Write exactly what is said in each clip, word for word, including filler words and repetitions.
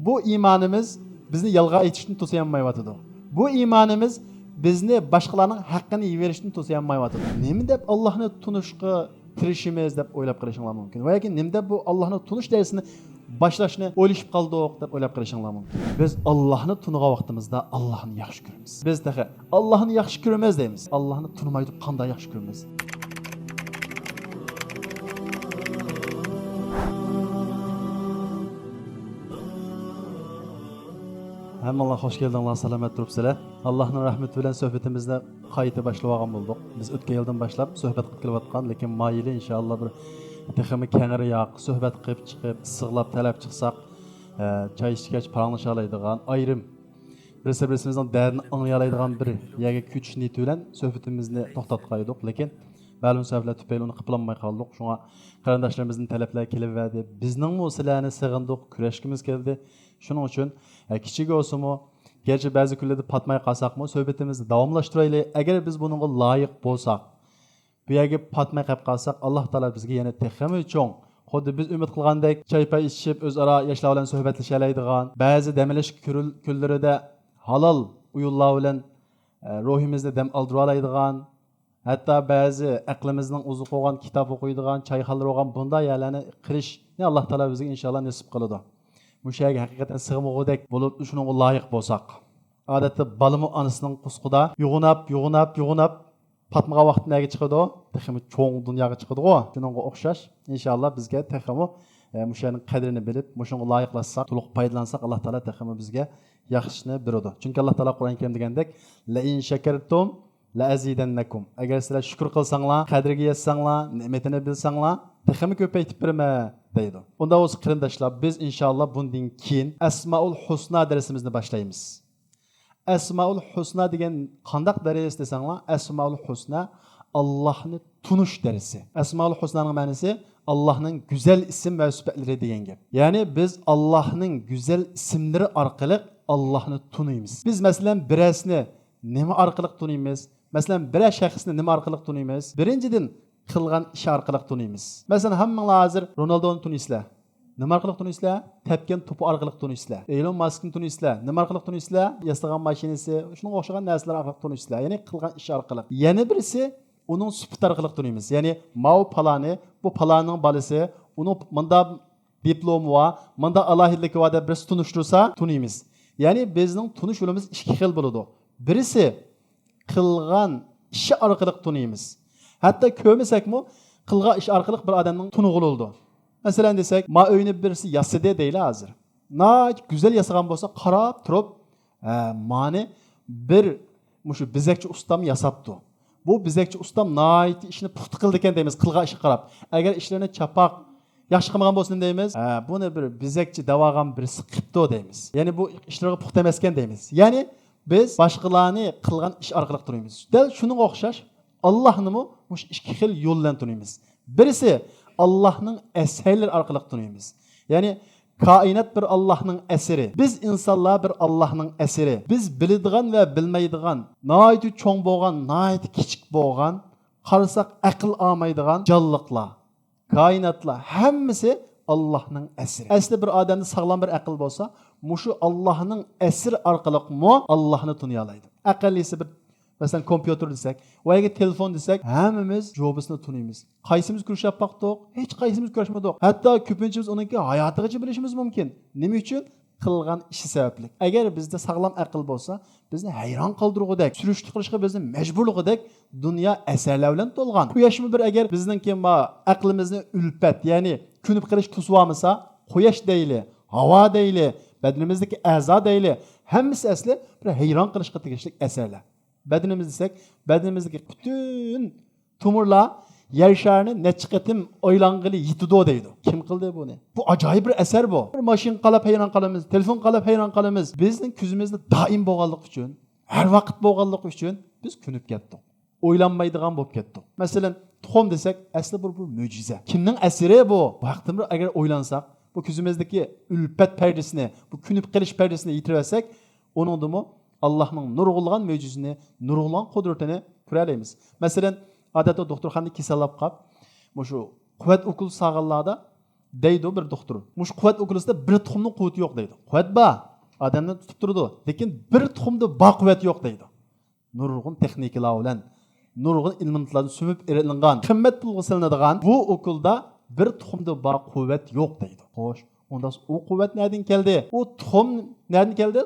بۇ ئىمانىمىز بىزنى يالغان ئېيتىشتىن توسىيالمايۋاتىدۇ. بۇ ئىمانىمىز بىزنى باشقىلارنىڭ ھەققىنى يېيىۋېلىشتىن توسىيالمايۋاتىدۇ. نېمە دەپ ئاللاھنى تونۇشقا تىرىشىمىز دەپ ئويلاپ قېلىشىڭلار مۇمكىن. ۋە ياكى نېمە دەپ بۇ ئاللاھنى تونۇش دەرسىنى باشلاشنى ئويلىشىپ قالدۇق دەپ ئويلاپ قېلىشىڭلار مۇمكىن. بىز ئاللاھنى تونۇغان ۋاقتىمىزدا ئاللاھنى ياخشى كۆرىمىز. بىز تېخى ئاللاھنى ياخشى كۆرىمىز دەيمىز. ئاللاھنى تونۇماي تۇرۇپ قانداق ياخشى كۆرىمىز؟ ھەممىڭلار خوش كەلدىڭلار، سالامەت تۇرۇپسىلەر. ئاللاھنىڭ رەھمىتى بىلەن سۆھبىتىمىزنى قايتا باشلىۋالغان بولدۇق. بىز ئۆتكەن يىلدىن باشلاپ سۆھبەت قىلىپ كېلىۋاتقان، لېكىن ما يىلى ئىنشائاللا بىر تېخىمۇ كەڭرى ياق، سۆھبەت قىلىپ چىقىپ، ئىسسىقلاپ تەرلەپ چىقساق، ئە، چاي ئىچكەچ پاراڭلىشالايدىغان، ئايرىم بىرسى بىرسىمىزنىڭ دەردىنى ئاڭلىيالايدىغان بىر يەرگە كۆچۈش نىيىتى بىلەن سۆھبىتىمىزنى توختاتقان ئىدۇق، لېكىن مەلۇم سەۋەبلەر تۈپەيلى ئۇنى قىلالماي قالدۇق. شۇڭا قېرىنداشلىرىمىزدىن تەلەپلەر كېلىۋەردى. بىزنىڭمۇ سىلەرنى سېغىندۇق، كۆرۈشكۈمىز كەلدى. شۇنىڭ ئۈچۈن، ئە، كىچىك بولسىمۇ، گەرچە بەزى كۈنلەردە پاتماي قالساقمۇ، سۆھبىتىمىزنى داۋاملاشتۇرايلى. ئەگەر بىز بۇنىڭغا لايىق بولساق، بۇ يەرگە پاتماي قېلىپ قالساق، ئاللاھ تائالا بىزگە يەنە تېخىمۇ چوڭ، خۇددى بىز ئۈمىد قىلغاندەك چاي-پاي ئىچىشىپ، ئۆزئارا ياشلار بىلەن سۆھبەتلىشەلەيدىغان، بەزى دەم ئېلىش كۈرۈل-، كۈنلىرىدە ھالال ئويۇنلار بىلەن، ئە، روھىمىزنى دەم ئالدۇرالايدىغان، ھەتتا بەزى ئەقلىمىزنىڭ ئوزۇقى بولغان كىتاب ئوقۇيدىغان، چايخانىلار بولغان بۇنداق يەرلەرنى قىلىشنى ئاللاھ تائالا بىزگە ئىنشائاللا نېسىپ قىلىدۇ. مۇشۇ يەرگە ھەقىقەتەن سىغمىغۇدەك بولۇپ، شۇنىڭغا لايىق بولساق. ئادەتتە بالىمۇ ئانىسىنىڭ قۇسقىدا يوغىناپ، يوغىناپ، يوغىناپ، پاتمىغان ۋاقتىدا نەگە چىقىدۇ؟ تېخىمۇ چوڭ دۇنياغا چىقىدىغۇ. شۇنىڭغا ئوخشاش، ئىنشائاللا، بىزگە تېخىمۇ، ئە، مۇشۇ يەرنىڭ قەدرىنى بىلىپ، مۇشۇنىڭغا لايىقلاشساق، تولۇق پايدىلانساق، ئاللاھ تائالا تېخىمۇ بىزگە ياخشىسىنى بېرىدۇ. چۈنكى ئاللاھ تائالا قۇرئان كەرىمدە دېگەندەك، لەئىن شەكەرتۇم لەئەزىدەننەكۇم. ئەگەر سىلەر شۈكۈر قىلساڭلار، قەدرىگە يەتسەڭلار، نېمىتىنى بىلسەڭلار، تېخىمۇ كۆپەيتىپ بېرىمەن، دەيدۇ. ئۇنداق بولسا، قېرىنداشلار، بىز ئىنشائاللا بۇندىن كېيىن ئەسمائۇل ھۇسنا دەرسىمىزنى باشلايمىز. ئەسمائۇل ھۇسنا دېگەن قانداق دەرس دېسەڭلار، ئەسمائۇل ھۇسنا ئاللاھنى تونۇش دەرسى. ئەسمائۇل ھۇسنانىڭ مەنىسى ئاللاھنىڭ گۈزەل ئىسىم ۋە سۈپەتلىرى دېگەن گەپ. يەنى بىز ئاللاھنىڭ گۈزەل ئىسىملىرى ئارقىلىق ئاللاھنى تونۇيمىز. بىز، مەسىلەن، بىرەرسىنى نېمە ئارقىلىق تونۇيمىز؟ مەسىلەن، بىرەر شەخسنى نېمە ئارقىلىق تونۇيمىز؟ بىرىنچىدىن، قىلغان ئىشى ئارقىلىق تونۇيمىز. مەسىلەن، ھەممىڭلار ھازىر رونالدونى تونۇيسىلەر. نېمە ئارقىلىق تونۇيسىلەر؟ تەپكەن توپى ئارقىلىق تونۇيسىلەر. ئېلون ماسكنى تونۇيسىلەر. نېمە ئارقىلىق تونۇيسىلەر؟ ياسىغان ماشىنىسى، شۇنىڭغا ئوخشىغان نەرسىلەر ئارقىلىق تونۇيسىلەر. يەنى قىلغان ئىشى ئارقىلىق. يەنە بىرسى، ئۇنىڭ سۈپىتى ئارقىلىق تونۇيمىز. يەنى ماۋۇ پالانى، بۇ پالاننىڭ بالىسى، ئۇنىڭ مۇنداق دىپلومى بار، مۇنداق ئالاھىدىلىكى بار دەپ بىرسى تونۇشتۇرسا، تونۇيمىز. يەنى بىزنىڭ تونۇش يولىمىز ئىككى خىل بولىدۇ. بىرسى، قىلغان ئىشى ئارقىلىق تونۇيمىز. ھەتتا كۆرمىسەكمۇ، قىلغان ئىشى ئارقىلىق بىر ئادەمنىڭ تونۇغىلى بولىدۇ. مەسىلەن دېسەك، ما ئۆينى بىرسى ياسىدى دەيلى ھازىر. ناھايىتى گۈزەل ياسىغان بولسا، قاراپ تۇرۇپ، ھە، مانى بىر مۇشۇ بېزەكچى ئۇستام ياساپتۇ. بۇ بېزەكچى ئۇستام ناھايىتى ئىشنى پۇختا قىلىدىكەن دەيمىز، قىلغان ئىشىغا قاراپ. ئەگەر ئىشلىرىنى چاپاق، ياخشى قىلمىغان بولسا نېمە دەيمىز؟ ھە، بۇنى بىر بېزەكچى دەۋالغان بىرسى قىپتۇ دەيمىز. يەنى بۇ ئىشلىرىغا پۇختا ئەمەسكەن دەيمىز. يەنى بىز باشقىلارنى قىلغان ئىش ئارقىلىق تونۇيمىز. دەل شۇنىڭغا ئوخشاش، ئاللاھنىمۇ مۇشۇ ئىككى خىل يول بىلەن تونۇيمىز. بىرسى، ئاللاھنىڭ ئەسەرلىرى ئارقىلىق تونۇيمىز. يەنى كائىنات بىر ئاللاھنىڭ ئەسىرى. بىز ئىنسانلار بىر ئاللاھنىڭ ئەسىرى. بىز بىلىدىغان ۋە بىلمەيدىغان، ناھايىتى چوڭ بولغان، ناھايىتى كىچىك بولغان، قارىساق ئەقىل ئالمايدىغان جانلىقلار. كائىناتلار ھەممىسى ئاللاھنىڭ ئەسىرى. ئەسلى بىر ئادەمدە ساغلام بىر ئەقىل بولسا، مۇشۇ ئاللاھنىڭ ئەسىرى ئارقىلىقمۇ ئاللاھنى تونۇيالايدۇ. ئەقەللىسى بىر، مەسىلەن، كومپيۇتېر دېسەك، ۋە ياكى تېلېفون دېسەك، ھەممىمىز جوبىسنى تونۇيمىز. قايسىمىز كۆرۈشۈپ باقتۇق؟ ھېچ قايسىمىز كۆرۈشمىدۇق. ھەتتا كۆپىنچىمىز ئۇنىڭكى ھاياتىغىچە بىلىشىمىز مۇمكىن. نېمە ئۈچۈن؟ قىلغان ئىشى سەۋەبلىك. ئەگەر بىزدە ساغلام ئەقىل بولسا، بىزنى ھەيران قالدۇرغۇدەك، سۈرۈشتە قىلىشقا بىزنى مەجبۇرلىغۇدەك دۇنيا ئەسەرلەر بىلەن تولغان. قۇياشمۇ بىر ئەگەر بىزنىڭكى ما ئەقلىمىزنى ئۈلپەت، يەنى كۆنۈپ قېلىش توسۇۋالمىسا، قۇياش دەيلى، ھاۋا دەيلى، بەدىنىمىزدىكى ئەزا دەيلى، ھەممىسى ئەسلى بىر ھەيران قېلىشقا تېگىشلىك ئەسەرلەر. بەدىنىمىز دېسەك، بەدىنىمىزدىكى پۈتۈن تومۇرلار يەر شارىنى نەچچە قېتىم ئايلانغىلى يېتىدۇ دەيدۇ. كىم قىلدى بۇنى؟ بۇ ئاجايىپ بىر ئەسەر بۇ. بىر ماشىنىغا قاراپ ھەيران قالىمىز، تېلېفونغا قاراپ ھەيران قالىمىز. بىزنىڭ كۆزىمىزدە دائىم بولغانلىقى ئۈچۈن، ھەر ۋاقىت بولغانلىقى ئۈچۈن بىز كۆنۈپ كەتتۇق. ئويلانمايدىغان بولۇپ كەتتۇق. مەسىلەن، تۇخۇم دېسەك، ئەسلى بۇ بىر مۆجىزە. كىمنىڭ ئەسىرى بۇ؟ بۇ ھەقتىن بىر ئەگەر ئويلانساق، بۇ كۆزىمىزدىكى ئۈلپەت پەردىسىنى، بۇ كۆنۈپ قېلىش پەردىسىنى يېتىرىۋەتسەك، ئۇنىڭدىمۇ ئاللاھنىڭ نۇرغۇنلىغان مۆجىزىنى، نۇرغۇنلىغان قۇدرىتىنى كۆرەلەيمىز. مەسىلەن، ئادەتتە دوختۇرخانىدا كېسەللەپ قاپ، مۇشۇ قۇۋۋەت ئوكۇل سالغانلاردا دەيدۇ بىر دوختۇر. مۇشۇ قۇۋۋەت ئوكۇلىسىدا بىر تۇخۇمنىڭ قۇۋۋىتى يوق دەيدۇ. قۇۋۋەت بار، ئادەمنى تۇتۇپ تۇرىدۇ، لېكىن بىر تۇخۇمدا بار قۇۋۋەت يوق دەيدۇ. نۇرغۇن تېخنىكىلار بىلەن، نۇرغۇن ئىلمىمىتلاردىن سۈمۈپ ئېلىنغان، قىممەت پۇلغا سېلىنىدىغان بۇ ئوكۇلدا بىر تۇخۇمدا بار قۇۋۋەت يوق دەيدۇ. خوش، ئۇنداق ئۇ قۇۋۋەت نەدىن كەلدى؟ ئۇ تۇخۇم نەدىن كەلدى؟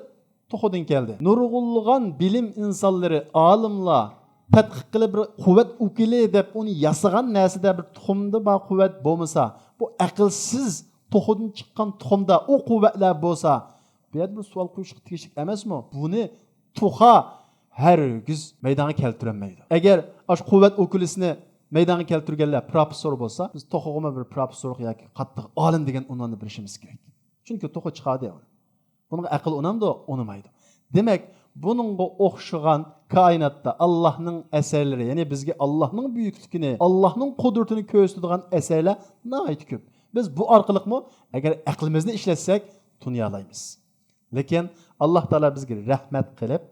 توخۇدىن كەلدى. نۇرغۇنلىغان بىلىم ئىنسانلىرى، ئالىملار تەتقىق قىلىپ، بىر قۇۋۋەت ئوكۇلى دەپ ئۇنى ياسىغان نەرسىدە بىر تۇخۇمدا بار قۇۋۋەت بولمىسا، بۇ ئەقىلسىز توخۇدىن چىققان تۇخۇمدا ئۇ قۇۋۋەتلەر بولسا، بۇ يەردە بىر سوئال قويۇشقا تېگىشلىك ئەمەسمۇ؟ بۇنى توخۇ ھەرگىز مەيدانغا كەلتۈرەلمەيدۇ. ئەگەر ئاشۇ قۇۋۋەت ئوكۇلىسىنى مەيدانغا كەلتۈرگەنلەر پروفېسسور بولسا، بىز توخۇغىمۇ بىر پروفېسسورلۇق ياكى قاتتىق ئالىم دېگەن ئۇنۋاننى بېرىشىمىز كېرەك. چۈنكى توخۇ چىقاردى ئۇنى. بۇنىڭغا ئەقىل ئۇنامدۇ؟ ئۇنىمايدۇ. دېمەك، بۇنىڭغا ئوخشىغان كائىناتتا ئاللاھنىڭ ئەسەرلىرى، يەنى بىزگە ئاللاھنىڭ بۈيۈكلۈكىنى، ئاللاھنىڭ قۇدرىتىنى كۆرسىتىدىغان ئەسەرلەر ناھايىتى كۆپ. بىز بۇ ئارقىلىقمۇ ئەگەر ئەقلىمىزنى ئىشلەتسەك، تونۇيالايمىز. لېكىن ئاللاھ تائالا بىزگە رەھمەت قىلىپ،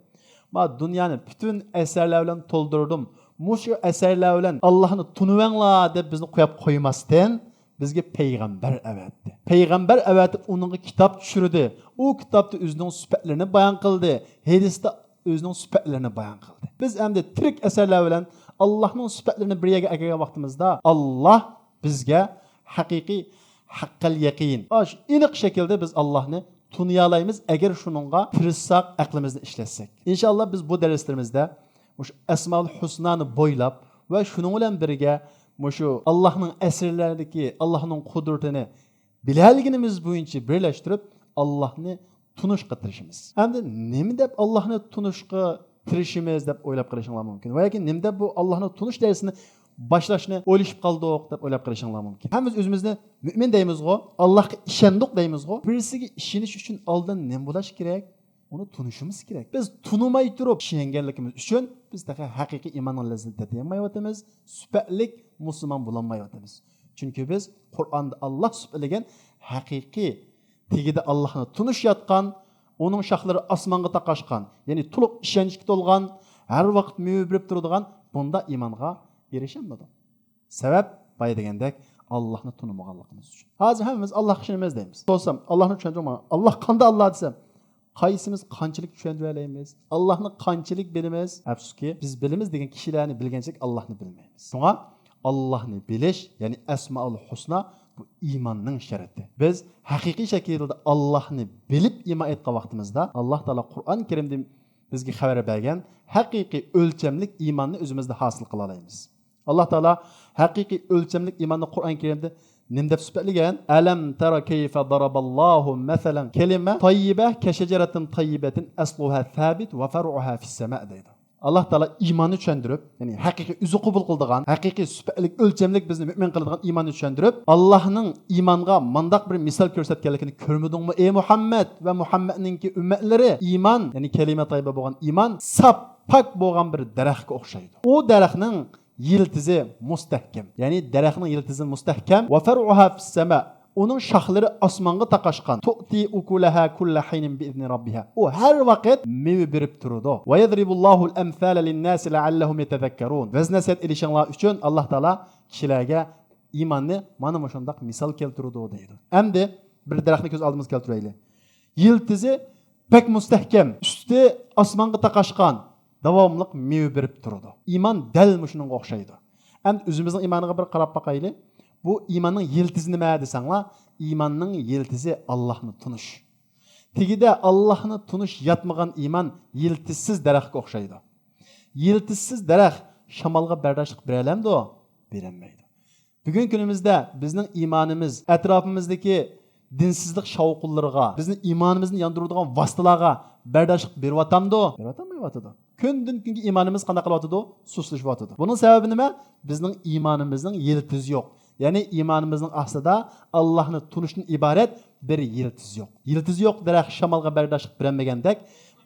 ما دۇنيانى پۈتۈن ئەسەرلەر بىلەن تولدۇردۇم، مۇشۇ ئەسەرلەر بىلەن ئاللاھنى تونۇۋەڭلار دەپ بىزنى قويۇپ قويماستىن، بىزگە پەيغەمبەر ئەۋەتتى. پەيغەمبەر ئەۋەتىپ، ئۇنىڭغا كىتاب چۈشۈردى. ئۇ كىتابتا ئۆزىنىڭ سۈپەتلىرىنى بايان قىلدى. ھەدىستە ئۆزىنىڭ سۈپەتلىرىنى بايان قىلدى. بىز ئەمدى تىرىك ئەسەرلەر بىلەن ئاللاھنىڭ سۈپەتلىرىنى بىر يەرگە ئەكەلگەن ۋاقتىمىزدا، ئاللاھ بىزگە ھەقىقىي، ھەققەل يەقىن، ئاشۇ ئېنىق شەكىلدە بىز ئاللاھنى تونۇيالايمىز، ئەگەر شۇنىڭغا تىرىشساق، ئەقلىمىزنى ئىشلەتسەك. ئىنشائاللاھ، بىز بۇ دەرسلىرىمىزدە مۇشۇ ئەسمائۇل ھۇسنانى بويلاپ ۋە شۇنىڭ بىلەن بىرگە مۇشۇ ئاللاھنىڭ ئەسەرلىرىدىكى ئاللاھنىڭ قۇدرىتىنى بىلەلىگىنىمىز بويىچە بىرلەشتۈرۈپ، ئاللاھنى تونۇشقا تىرىشىمىز. ئەمدى نېمە دەپ ئاللاھنى تونۇشقا تىرىشىمىز دەپ ئويلاپ قېلىشىڭلار مۇمكىن. ۋە ياكى نېمە دەپ بۇ ئاللاھنى تونۇش دەرسىنى باشلاشنى ئويلىشىپ قالدۇق دەپ ئويلاپ قېلىشىڭلار مۇمكىن. ھەممىمىز ئۆزىمىزنى مۆمىن دەيمىزغۇ، ئاللاھقا ئىشەندۇق دەيمىزغۇ. بىرسىگە ئىشىنىش ئۈچۈن ئالدىن نېمە بولۇش كېرەك؟ ئۇنى تونۇشىمىز كېرەك. بىز تونۇماي تۇرۇپ ئىشەنگەنلىكىمىز ئۈچۈن بىز تېخى ھەقىقىي ئىماننىڭ لەززىتىنى تېتىيالمايۋاتىمىز، سۈپەتلىك مۇسۇلمان بولالمايۋاتىمىز. چۈنكى بىز قۇرئاندا ئاللاھ سۈپەتلىگەن ھەقىقىي، تېگىدە ئاللاھنى تونۇش ياتقان، ئۇنىڭ شاخلىرى ئاسمانغا تاقاشقان، يەنى تولۇق ئىشەنچكە تولغان، ھەر ۋاقىت مېۋە بېرىپ تۇرىدىغان بۇنداق ئىمانغا ئېرىشەلمىدۇق. سەۋەب، بايا دېگەندەك، ئاللاھنى تونۇمىغانلىقىمىز ئۈچۈن. ھازىر ھەممىمىز ئاللاھقا ئىشىنىمىز دەيمىز. سورىسام، ئاللاھنى چۈشەندۈرۈڭ ماڭا. ئاللاھ قانداق ئاللاھ دېسەم، قايسىمىز قانچىلىك چۈشەندۈرەلەيمىز؟ ئاللاھنى قانچىلىك بىلىمىز؟ ئەپسۇسكى، بىز بىلىمىز دېگەن كىشىلەرنى بىلگەنچىلىك ئاللاھنى بىلمەيمىز. شۇڭا ئاللاھنى بىلىش، يەنى ئەسمائۇل ھۇسنا، بۇ ئىماننىڭ شەرتى. بىز ھەقىقىي شەكىلدە ئاللاھنى بىلىپ ئىمان ئېيتقان ۋاقتىمىزدا، ئاللاھ تائالا قۇرئان كەرىمدە بىزگە خەۋەر بەرگەن ھەقىقىي ئۆلچەملىك ئىماننى ئۆزىمىزدە ھاسىل قىلالايمىز. ئاللاھ تائالا ھەقىقىي ئۆلچەملىك ئىماننى قۇرئان كەرىمدە نېمە دەپ سۈپەتلىگەن؟ «ئەلەم تەرە كەيفە دەرەبەللاھۇ مەسەلەن كەلىمە تەييىبە كەشەجەرەتىن تەييىبەتىن ئەسلۇھا سابىت ۋە فەرئۇھا فىسسەما» دەيدۇ. ئاللاھ تائالا ئىماننى چۈشەندۈرۈپ، يەنى ھەقىقىي ئۆزى قوبۇل قىلىدىغان، ھەقىقىي سۈپەتلىك، ئۆلچەملىك بىزنى مۆمىن قىلىدىغان ئىماننى چۈشەندۈرۈپ، ئاللاھنىڭ ئىمانغا مانداق بىر مىسال كۆرسەتكەنلىكىنى كۆرمىدىڭمۇ، ئەي مۇھەممەد ۋە مۇھەممەدنىڭكى ئۈممەتلىرى؟ ئىمان، يەنى كەلىمە تەييىبە بولغان ئىمان ساپ، پاك بولغان بىر دەرەخكە ئوخشايدۇ. ئۇ دەرەخنىڭ يىلتىزى مۇستەھكەم. يەنى دەرەخنىڭ يىلتىزى مۇستەھكەم. ۋە فەرئۇھا فىسسەما. ئۇنىڭ شاخلىرى ئاسمانغا تاقاشقان. تۇئتى ئۇكۇلەھا كۇللە ھىنىن بىئىزنى رەببىھا. ئۇ ھەر ۋاقىت مېۋە بېرىپ تۇرىدۇ. ۋە يەزرىبۇللاھۇل ئەمسالە لىنناسى لەئەللەھۇم يەتەزەككەرۇن. ۋەز نەسىھەت ئېلىشىڭلار ئۈچۈن ئاللاھ تائالا كىشىلەرگە ئىماننى مانا مۇشۇنداق مىسال كەلتۈرىدۇ دەيدۇ. ئەمدى بىر دەرەخنى كۆز ئالدىمىزغا كەلتۈرەيلى. يىلتىزى بەك مۇستەھكەم، ئۈستى ئاسمانغا تاقاشقان، داۋاملىق مېۋە بېرىپ تۇرىدۇ. ئىمان دەل مۇشۇنىڭغا ئوخشايدۇ. ئەمدى ئۆزىمىزنىڭ ئىمانىغا بىر قاراپ باقايلى. بۇ ئىماننىڭ يىلتىزى نېمە دېسەڭلار، ئىماننىڭ يىلتىزى ئاللاھنى تونۇش. تېگىدە ئاللاھنى تونۇش ياتمىغان ئىمان يىلتىزسىز دەرەخكە ئوخشايدۇ. يىلتىزسىز دەرەخ شامالغا بەرداشلىق بېرەلەمدۇ؟ بېرەلمەيدۇ. بۈگۈنكى كۈنىمىزدە بىزنىڭ ئىمانىمىز ئەتراپىمىزدىكى دىنسىزلىق شاۋقۇنلىرىغا، بىزنىڭ ئىمانىمىزنى ياندۇرىدىغان ۋاسىتىلارغا بەرداشلىق بېرىۋاتامدۇ؟ بېرىۋاتالمايۋاتىدۇ. كۈندىن كۈنگە ئىمانىمىز قانداق قىلىۋاتىدۇ؟ سۇسلىشىۋاتىدۇ. بۇنىڭ سەۋەبى نېمە؟ بىزنىڭ ئىمانىمىزنىڭ يىلتىزى يوق. يەنى ئىمانىمىزنىڭ ئاستىدا ئاللاھنى تونۇشتىن ئىبارەت بىر يىلتىز يوق. يىلتىزى يوق دەرەخ شامالغا بەرداشلىق بېرەلمىگەندەك،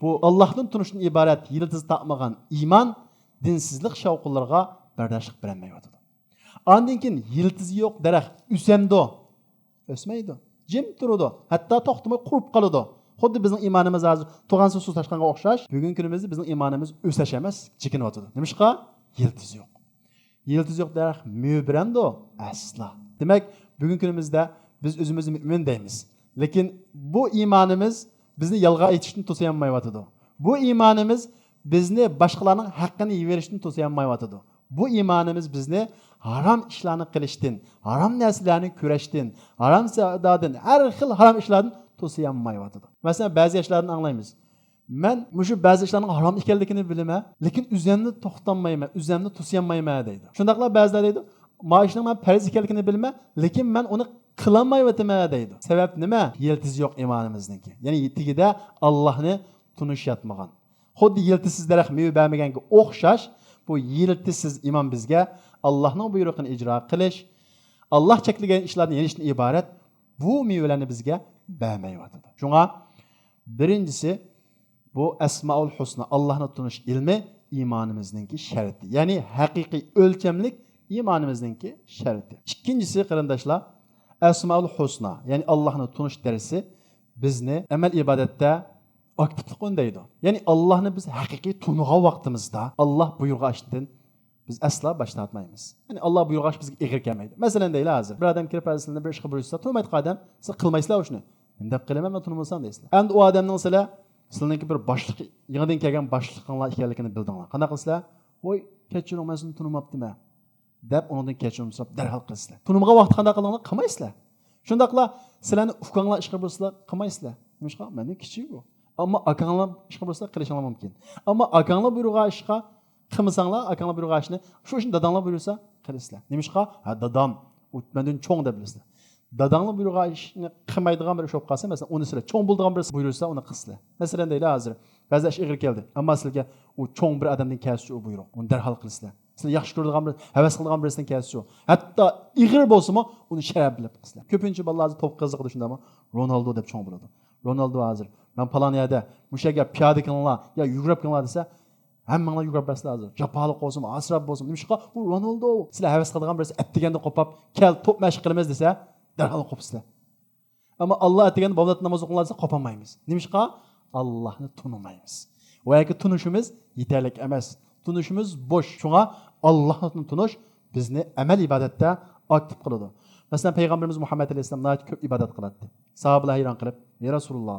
بۇ ئاللاھنى تونۇشتىن ئىبارەت يىلتىز تاپمىغان ئىمان دىنسىزلىق شاۋقۇنلىرىغا بەرداشلىق بېرەلمەيۋاتىدۇ. ئاندىن كېيىن يىلتىزى يوق دەرەخ ئۆسەمدۇ؟ ئۆسمەيدۇ. جىم تۇرىدۇ. ھەتتا توختىماي قۇرۇپ قالىدۇ. خۇددى بىزنىڭ ئىمانىمىز ھازىر تۇرغان سۇ تاشقانغا ئوخشاش، بۈگۈنكى كۈنىمىزدە بىزنىڭ ئىمانىمىز ئۆسەش ئەمەس، چېكىنىۋاتىدۇ. نېمىشقا؟ يىلتىزى يوق. يىلتىزى يوق دەرەخ مېۋە بېرەمدۇ؟ ئەسلا. دېمەك، بۈگۈنكى كۈنىمىزدە بىز ئۆزىمىزنى مۆمىن دەيمىز. لېكىن بۇ ئىمانىمىز بىزنى يالغان ئېيتىشتىن توسىيالمايۋاتىدۇ. بۇ ئىمانىمىز بىزنى باشقىلارنىڭ ھەققىنى يېۋېرىشتىن توسىيالمايۋاتىدۇ. بۇ ئىمانىمىز بىزنى ھارام ئىشلارنى قىلىشتىن، ھارام نەرسىلەرنى كۆرۈشتىن، ھارام سەۋدادىن، ھەر خىل ھارام ئىشلاردىن توسىيالمايۋاتىدۇ. مەسىلەن، بەزى ياشلاردىن ئاڭلايمىز. مەن مۇشۇ بەزى ئىشلارنىڭ ھارام ئىكەنلىكىنى بىلىمەن، لېكىن ئۆزۈمنى توختاتمايمەن، ئۆزۈمنى توسىيالمايمەن دەيدۇ. شۇنداقلا بەزىلەر دەيدۇ، ما ئىشنىڭ مەن پەرز ئىكەنلىكىنى بىلىمەن، لېكىن مەن ئۇنى قىلالمايۋاتىمەن دەيدۇ. سەۋەب نېمە؟ يىلتىزى يوق ئىمانىمىزنىڭكى. يەنى تېگىدە ئاللاھنى تونۇش ياتمىغان. خۇددى يىلتىزسىز دەرەخ مېۋە بەرمىگەنگە ئوخشاش، بۇ يىلتىزسىز ئىمان بىزگە ئاللاھنىڭ بۇيرۇقىنى ئىجرا قىلىش، ئاللاھ چەكلىگەن ئىشلاردىن يېنىشتىن ئىبارەت بۇ مېۋىلەرنى بىزگە بەرمەيۋاتىدۇ. شۇڭا بىرىنچىسى، بۇ ئەسمائۇل ھۇسنا، ئاللاھنى تونۇش ئىلمى ئىمانىمىزنىڭكى شەرتى. يەنى ھەقىقىي ئۆلچەملىك ئىمانىمىزنىڭكى شەرتى. ئىككىنچىسى، قېرىنداشلار، ئەسمائۇل ھۇسنا، يەنى ئاللاھنى تونۇش دەرسى بىزنى ئەمەل ئىبادەتتە ئاكتىپلىق ئۈندەيدۇ. يەنى ئاللاھنى بىز ھەقىقىي تونۇغان ۋاقتىمىزدا، ئاللاھ بۇيرۇغان ئىشتىن بىز ئەسلا باش تارتمايمىز. يەنى ئاللاھ بۇيرۇغان ئىش بىزگە ئېغىر كەلمەيدۇ. مەسىلەن دەيلى ھازىر، بىر ئادەم كىرىپ ھازىر سىلەرنى بىر ئىشقا بۇيرۇشسا، تونۇمايدىغان ئادەم، سىلەر قىلمايسىلەر ئۇ ئىشنى. نېمە دەپ قىلىمەن مەن تونۇمىسام دەيسىلەر. ئەمدى ئۇ ئادەمنىڭ سىلەر، سىلەرنىڭكى بىر باشلىق، يېڭىدىن كەلگەن باشلىقىڭلار ئىكەنلىكىنى بىلدىڭلار. قانداق قىلىسىلەر؟ ۋوي، كەچۈرۈڭ، مەن سىلەرنى تونۇماپتىمەن دەپ ئۇنىڭدىن كەچۈرۈم سوراپ دەرھال قىلىسىلەر. تونۇمىغان ۋاقىتتا قانداق قىلىڭلار؟ قىلمايسىلەر. شۇنداقلا سىلەرنى ئۇكاڭلار ئىشقا بۇيرۇسىلا قىلمايسىلەر. نېمىشقا؟ مەندىن كىچىك ئۇ. ئەمما ئاكاڭلار ئىشقا بۇيرۇسا قىلىشىڭلار مۇمكىن. ئەمما ئاكاڭلار بۇيرۇغان ئىشقا قىلمىساڭلار، ئاكاڭلار بۇيرۇغان ئىشنى، شۇ ئىشنى داداڭلار بۇيرۇسا قىلىسىلەر. نېمىشقا؟ ھە، دادام، ئۇ مەندىن چوڭ دەپ بىلىسىلەر. داداڭلار بۇيرۇغان ئىشنى قىلمايدىغان بىر ئىش بولۇپ قالسا، مەسىلەن، ئۇنى سىلەر چوڭ بولىدىغان بىرسى بۇيرۇسا، ئۇنى قىلىسىلەر. مەسىلەن دەيلى ھازىر، بەزى ئىش ئېغىر كەلدى. ئەمما سىلەرگە ئۇ چوڭ بىر ئادەمدىن كەلسىچۇ ئۇ بۇيرۇق. ئۇنى دەرھال قىلىسىلەر. سىلەر ياخشى كۆرىدىغان بىر، ھەۋەس قىلىدىغان بىرسىدىن كەلسىچۇ. ھەتتا ئېغىر بولسىمۇ، ئۇنى شەرەپ بىلىپ قىلىسىلەر. كۆپىنچە بالىلار ھازىر توپ قىزىقىدۇ شۇنداقمۇ؟ رونالدو دەپ چوڭ بولىدۇ. رونالدو ھازىر، مەن پالان يەردە، مۇشۇ يەرگە پىيادە كېلىڭلار، يا يۈگۈرۈپ كېلىڭلار دېسە، ھەممىڭلار يۈگۈرۈپ بارىسىلەر ھازىر. جاپالىق بولسىمۇ، ئاسراپ بولسىمۇ. نېمىشقا؟ ئۇ رونالدو. سىلەر ھەۋەس قىلىدىغان بىرسى ئەتىگەندە قوپاپ، كەل، توپ مەشىق قىلىمىز دېسە، دەرھال قوپىسىلەر. ئەمما ئاللا ئەتىگەندە بامدات ناماز ئوقۇڭلار دېسە، قوپالمايمىز. نېمىشقا؟ ئاللاھنى تونۇمايمىز. ۋە ياكى تونۇشىمىز يېتەرلىك ئەمەس. تونۇشىمىز بوش. شۇڭا ئاللاھنى تونۇش بىزنى ئەمەل ئىبادەتتە ئاكتىپ قىلىدۇ. مەسىلەن، پەيغەمبىرىمىز مۇھەممەد ئەلەيھىسسالام ناھايىتى كۆپ ئىبادەت قىلاتتى. ساھابىلەر ھەيران قېلىپ، يا رەسۇلاللا،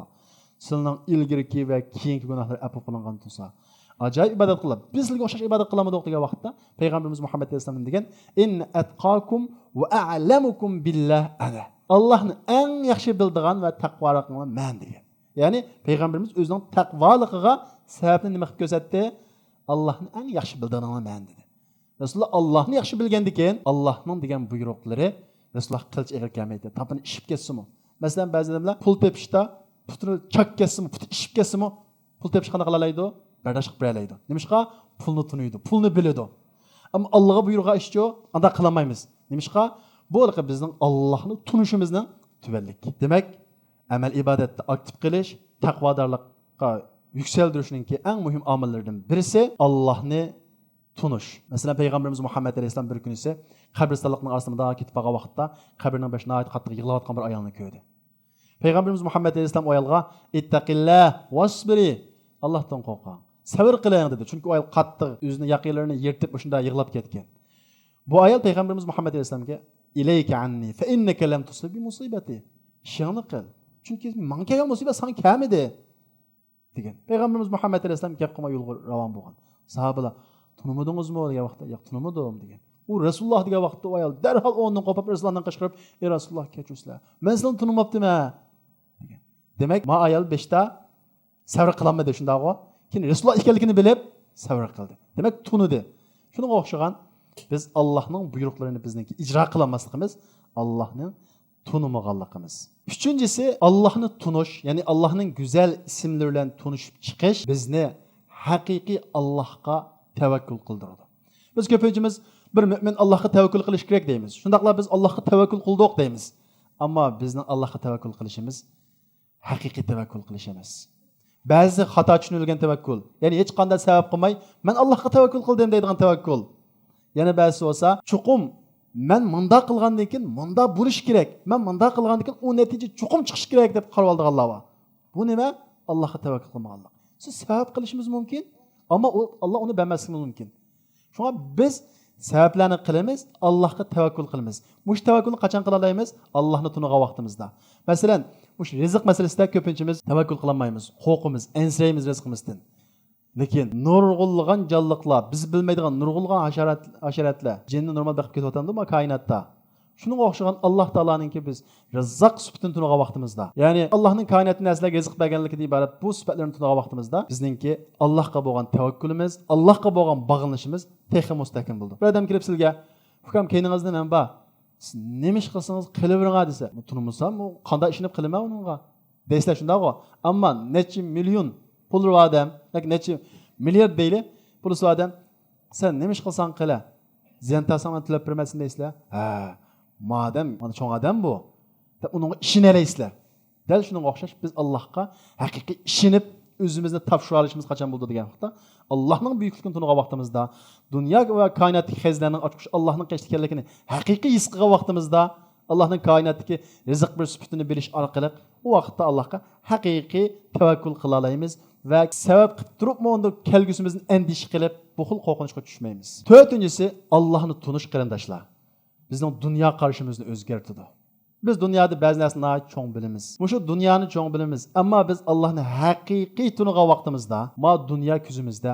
سىلىنىڭ ئىلگىرىكى ۋە كېيىنكى گۇناھلىرى ئەپۇ قىلىنغان تۇرسا، ئاجايىپ ئىبادەت قىلىپ، بىز سىلىگە ئوخشاش ئىبادەت قىلالمىدۇق دېگەن ۋاقىتتا، پەيغەمبىرىمىز مۇھەممەد ئەلەيھىسسالام دېگەن، ئىن ئەتقاكۇم ۋە ئەلەمۇكۇم بىللا ئەنە. ئاللاھنى ئەڭ ياخشى بىلىدىغان ۋە تەقۋالىقىڭلار مەن دېگەن. يەنى پەيغەمبىرىمىز ئۆزىنىڭ تەقۋالىقىغا سەۋەبنى نېمە قىلىپ كۆرسەتتى؟ ئاللاھنى ئەڭ ياخشى بىلىدىغىنىڭلار مەن دېدى. رەسۇلۇللا ئاللاھنى ياخشى بىلگەندىكىن، ئاللاھنىڭ دېگەن بۇيرۇقلىرى رەسۇلۇللاھقا قىلچە ئېغىر كەلمەيتتى. تاپىنى ئىششىپ كەتسىمۇ. مەسىلەن، بەزى ئادەملەر پۇل تېپىشتا پۇتىنى چاك كەتسىمۇ، پۇتى ئىششىپ كەتسىمۇ، پۇل تېپىشقا قانداق قىلالايدۇ؟ بەرداشلىق بېرەلەيدۇ. نېمىشقا؟ پۇلنى تونۇيدۇ، پۇلنى بىلىدۇ. ئەمما ئاللاغا بۇيرۇغان ئىشچۇ، ئانداق قىلالمايمىز. نېمىشقا؟ بۇ ھېلىقى بىزنىڭ ئاللاھنى تونۇشىمىزنىڭ تۆۋەنلىكى. دېمەك، ئەمەل ئىبادەتتە ئاكتىپ قېلىش، تەقۋادارلىققا يۈكسەلدۈرۈشنىڭكى ئەڭ مۇھىم ئامىللىرىدىن بىرسى ئاللاھنى تونۇش. مەسىلەن، پەيغەمبىرىمىز مۇھەممەد ئەلەيھىسسالام بىر كۈنىسى قەبرىستانلىقنىڭ ئارىسىدا مۇنداق كېتىپ بارغان ۋاقىتتا، قەبرىنىڭ بېشىدا ناھايىتى قاتتىق يىغلاۋاتقان بىر ئايالنى كۆردى. پەيغەمبىرىمىز مۇھەممەد ئەلەيھىسسالام ئۇ ئايالغا، ئىتتەقىللا ۋەسبىرى، ئاللاھتىن قورقۇڭ، سەۋر قىلىڭ دېدى. چۈنكى ئۇ ئايال قاتتىق ئۆزىنىڭ ياقىلىرىنى يىرتىپ، مۇشۇنداق يىغلاپ كەتكەن. بۇ ئايال پەيغەمبىرىمىز مۇھەممەد ئەلەيھىسسالامغا، ئىلەيكە ئەننى، فەئىننەكە لەم تۇسىب بىمۇسىبەتى، ئىشىڭنى قىل، چۈنكى ماڭا كەلگەن مۇسىبەت ساڭا كەلمىدى، دېگەن. پەيغەمبىرىمىز مۇھەممەد ئەلەيھىسسالام گەپ قىلماي يولغا راۋان بولغان. ساھابىلار، تونۇمىدىڭىزمۇ دېگەن ۋاقىتتا، ياق، تونۇمىدىم دېگەن. ئۇ رەسۇلۇللا دېگەن ۋاقىتتا ئۇ ئايال دەرھال ئورنىدىن قوپۇپ رەسۇلۇللادىن قىچقىرىپ، ئەي رەسۇلۇللا، كەچۈرسىلەر، مەن سىلەرنى تونۇماپتىمەن، دېگەن. دېمەك، ما ئايال بېشىدا سەۋر قىلالمىدى، شۇنداقغۇ؟ كېيىن رەسۇلۇللا ئىكەنلىكىنى بىلىپ سەۋر قىلدى. دېمەك، تونۇدى. شۇنىڭغا ئوخشىغان، بىز ئاللاھنىڭ بۇيرۇقلىرىنى بىزنىڭكى ئىجرا قىلالماسلىقىمىز ئاللاھنىڭ تونۇمىغانلىقىمىز. ئۈچىنچىسى، ئاللاھنى تونۇش، يەنى ئاللاھنىڭ گۈزەل ئىسىملىرى بىلەن تونۇشۇپ چىقىش بىزنى ھەقىقىي ئاللاھقا تەۋەككۈل قىلدۇرىدۇ. بىز كۆپىنچىمىز بىر مۆمىن ئاللاھقا تەۋەككۈل قىلىش كېرەك دەيمىز. شۇنداقلا بىز ئاللاھقا تەۋەككۈل قىلدۇق دەيمىز. ئەمما بىزنىڭ ئاللاھقا تەۋەككۈل قىلىشىمىز ھەقىقىي تەۋەككۈل قىلىش ئەمەس. بەزىسى خاتا چۈشىنىلگەن تەۋەككۈل. يەنى ھېچقانداق سەۋەب قىلماي، مەن ئاللاھقا تەۋەككۈل قىلدىم دەيدىغان تەۋەككۈل. يەنە بەزىسى بولسا، چوقۇم مەن مۇنداق قىلغاندىن كېيىن مۇنداق بولۇشى كېرەك، مەن مۇنداق قىلغاندىن كېيىن ئۇ نەتىجە چوقۇم چىقىشى كېرەك دەپ قارىۋالىدىغانلار بار. بۇ نېمە؟ ئاللاھقا تەۋەككۈل قىلمىغانلىق. سىز سەۋەب قىلىشىمىز مۇمكىن، ئەمما ئۇ، ئاللا ئۇنى بەرمەسلىكىمىز مۇمكىن. شۇڭا بىز سەۋەبلەرنى قىلىمىز، ئاللاھقا تەۋەككۈل قىلىمىز. مۇشۇ تەۋەككۈلنى قاچان قىلالايمىز؟ ئاللاھنى تونۇغان ۋاقتىمىزدا. مەسىلەن، مۇشۇ رىزىق مەسىلىسىدە كۆپىنچىمىز تەۋەككۈل قىلالمايمىز، قورقىمىز، ئەنسىرەيمىز رىزقىمىزدىن. لېكىن نۇرغۇنلىغان جانلىقلار، بىز بىلمەيدىغان نۇرغۇنلىغان ھاشارات، ھاشاراتلار جىننى نورمال بېقىپ كېتىۋاتامدۇ ما كائىناتتا؟ شۇنىڭغا ئوخشىغان ئاللاھ تائالانىڭكى بىز رىززاق سۈپىتىنى تونۇغان ۋاقتىمىزدا، يەنى ئاللاھنىڭ كائىناتتا نەرسىلەرگە رىزىق بەرگەنلىكىدىن ئىبارەت بۇ سۈپەتلەرنى تونۇغان ۋاقتىمىزدا، بىزنىڭكى ئاللاھقا بولغان تەۋەككۈلىمىز، ئاللاھقا بولغان باغلىنىشىمىز تېخى مۇستەھكەم بولىدۇ. بىر ئادەم كېلىپ سىزگە، «ئۇكام، كەينىڭىزدە مەن بار، سىز نېمە ئىش قىلسىڭىز قىلىۋېرىڭ» دېسە، تونۇمىسام، قانداق ئىشىنىپ قىلىمەن ئۇنىڭغا؟ دەيسىلەر، شۇنداقغۇ؟ ئەمما نەچچە مىليون پۇلى بار ئادەم ياكى نەچچە مىليارد دەيلى، پۇلى بار ئادەم، «سەن نېمە ئىش قىلساڭ قىلە، زىيان تارتساڭ مەن تۆلەپ بېرىمەن سېنى» دەيسىلەر. «ھە، ما ئادەم، مانا چوڭ ئادەم بۇ» دەپ ئۇنىڭغا ئىشىنەلەيسىلەر. دەل شۇنىڭغا ئوخشاش، بىز ئاللاھقا ھەقىقىي ئىشىنىپ، ئۆزىمىزنى تاپشۇرالىشىمىز قاچان بولىدۇ دېگەن ۋاقىتتا، ئاللاھنىڭ بۈيۈكلۈكىنى تونۇغان ۋاقتىمىزدا، دۇنيا ۋە كائىناتتىكى خەزىنىلەرنىڭ ئاچقۇچى ئاللاھنىڭ قېشىدا ئىكەنلىكىنى ھەقىقىي ھېس قىلغان ۋاقتىمىزدا، ئاللاھنىڭ كائىناتتىكى رىزىق بېرىش سۈپىتىنى بىلىش ئارقىلىق، ئۇ ۋاقىتتا ئاللاھقا ھەقىقىي تەۋەككۈل قىلالايمىز ۋە سەۋەب قىلىپ تۇرۇپمۇ ئۇندا كەلگۈسىمىزدىن ئەندىشە قىلىپ، بۇ خىل قورقۇنچقا چۈشمەيمىز. تۆتىنچىسى، ئاللاھنى تونۇش، قېرىنداشلار، بىزنىڭ دۇنيا قارىشىمىزنى ئۆزگەرتىدۇ. بىز دۇنيادا بەزى نەرسىنى ناھايىتى چوڭ بىلىمىز. مۇشۇ دۇنيانى چوڭ بىلىمىز، ئەمما بىز ئاللاھنى ھەقىقىي تونۇغان ۋاقتىمىزدا، ما دۇنيا كۆزىمىزدە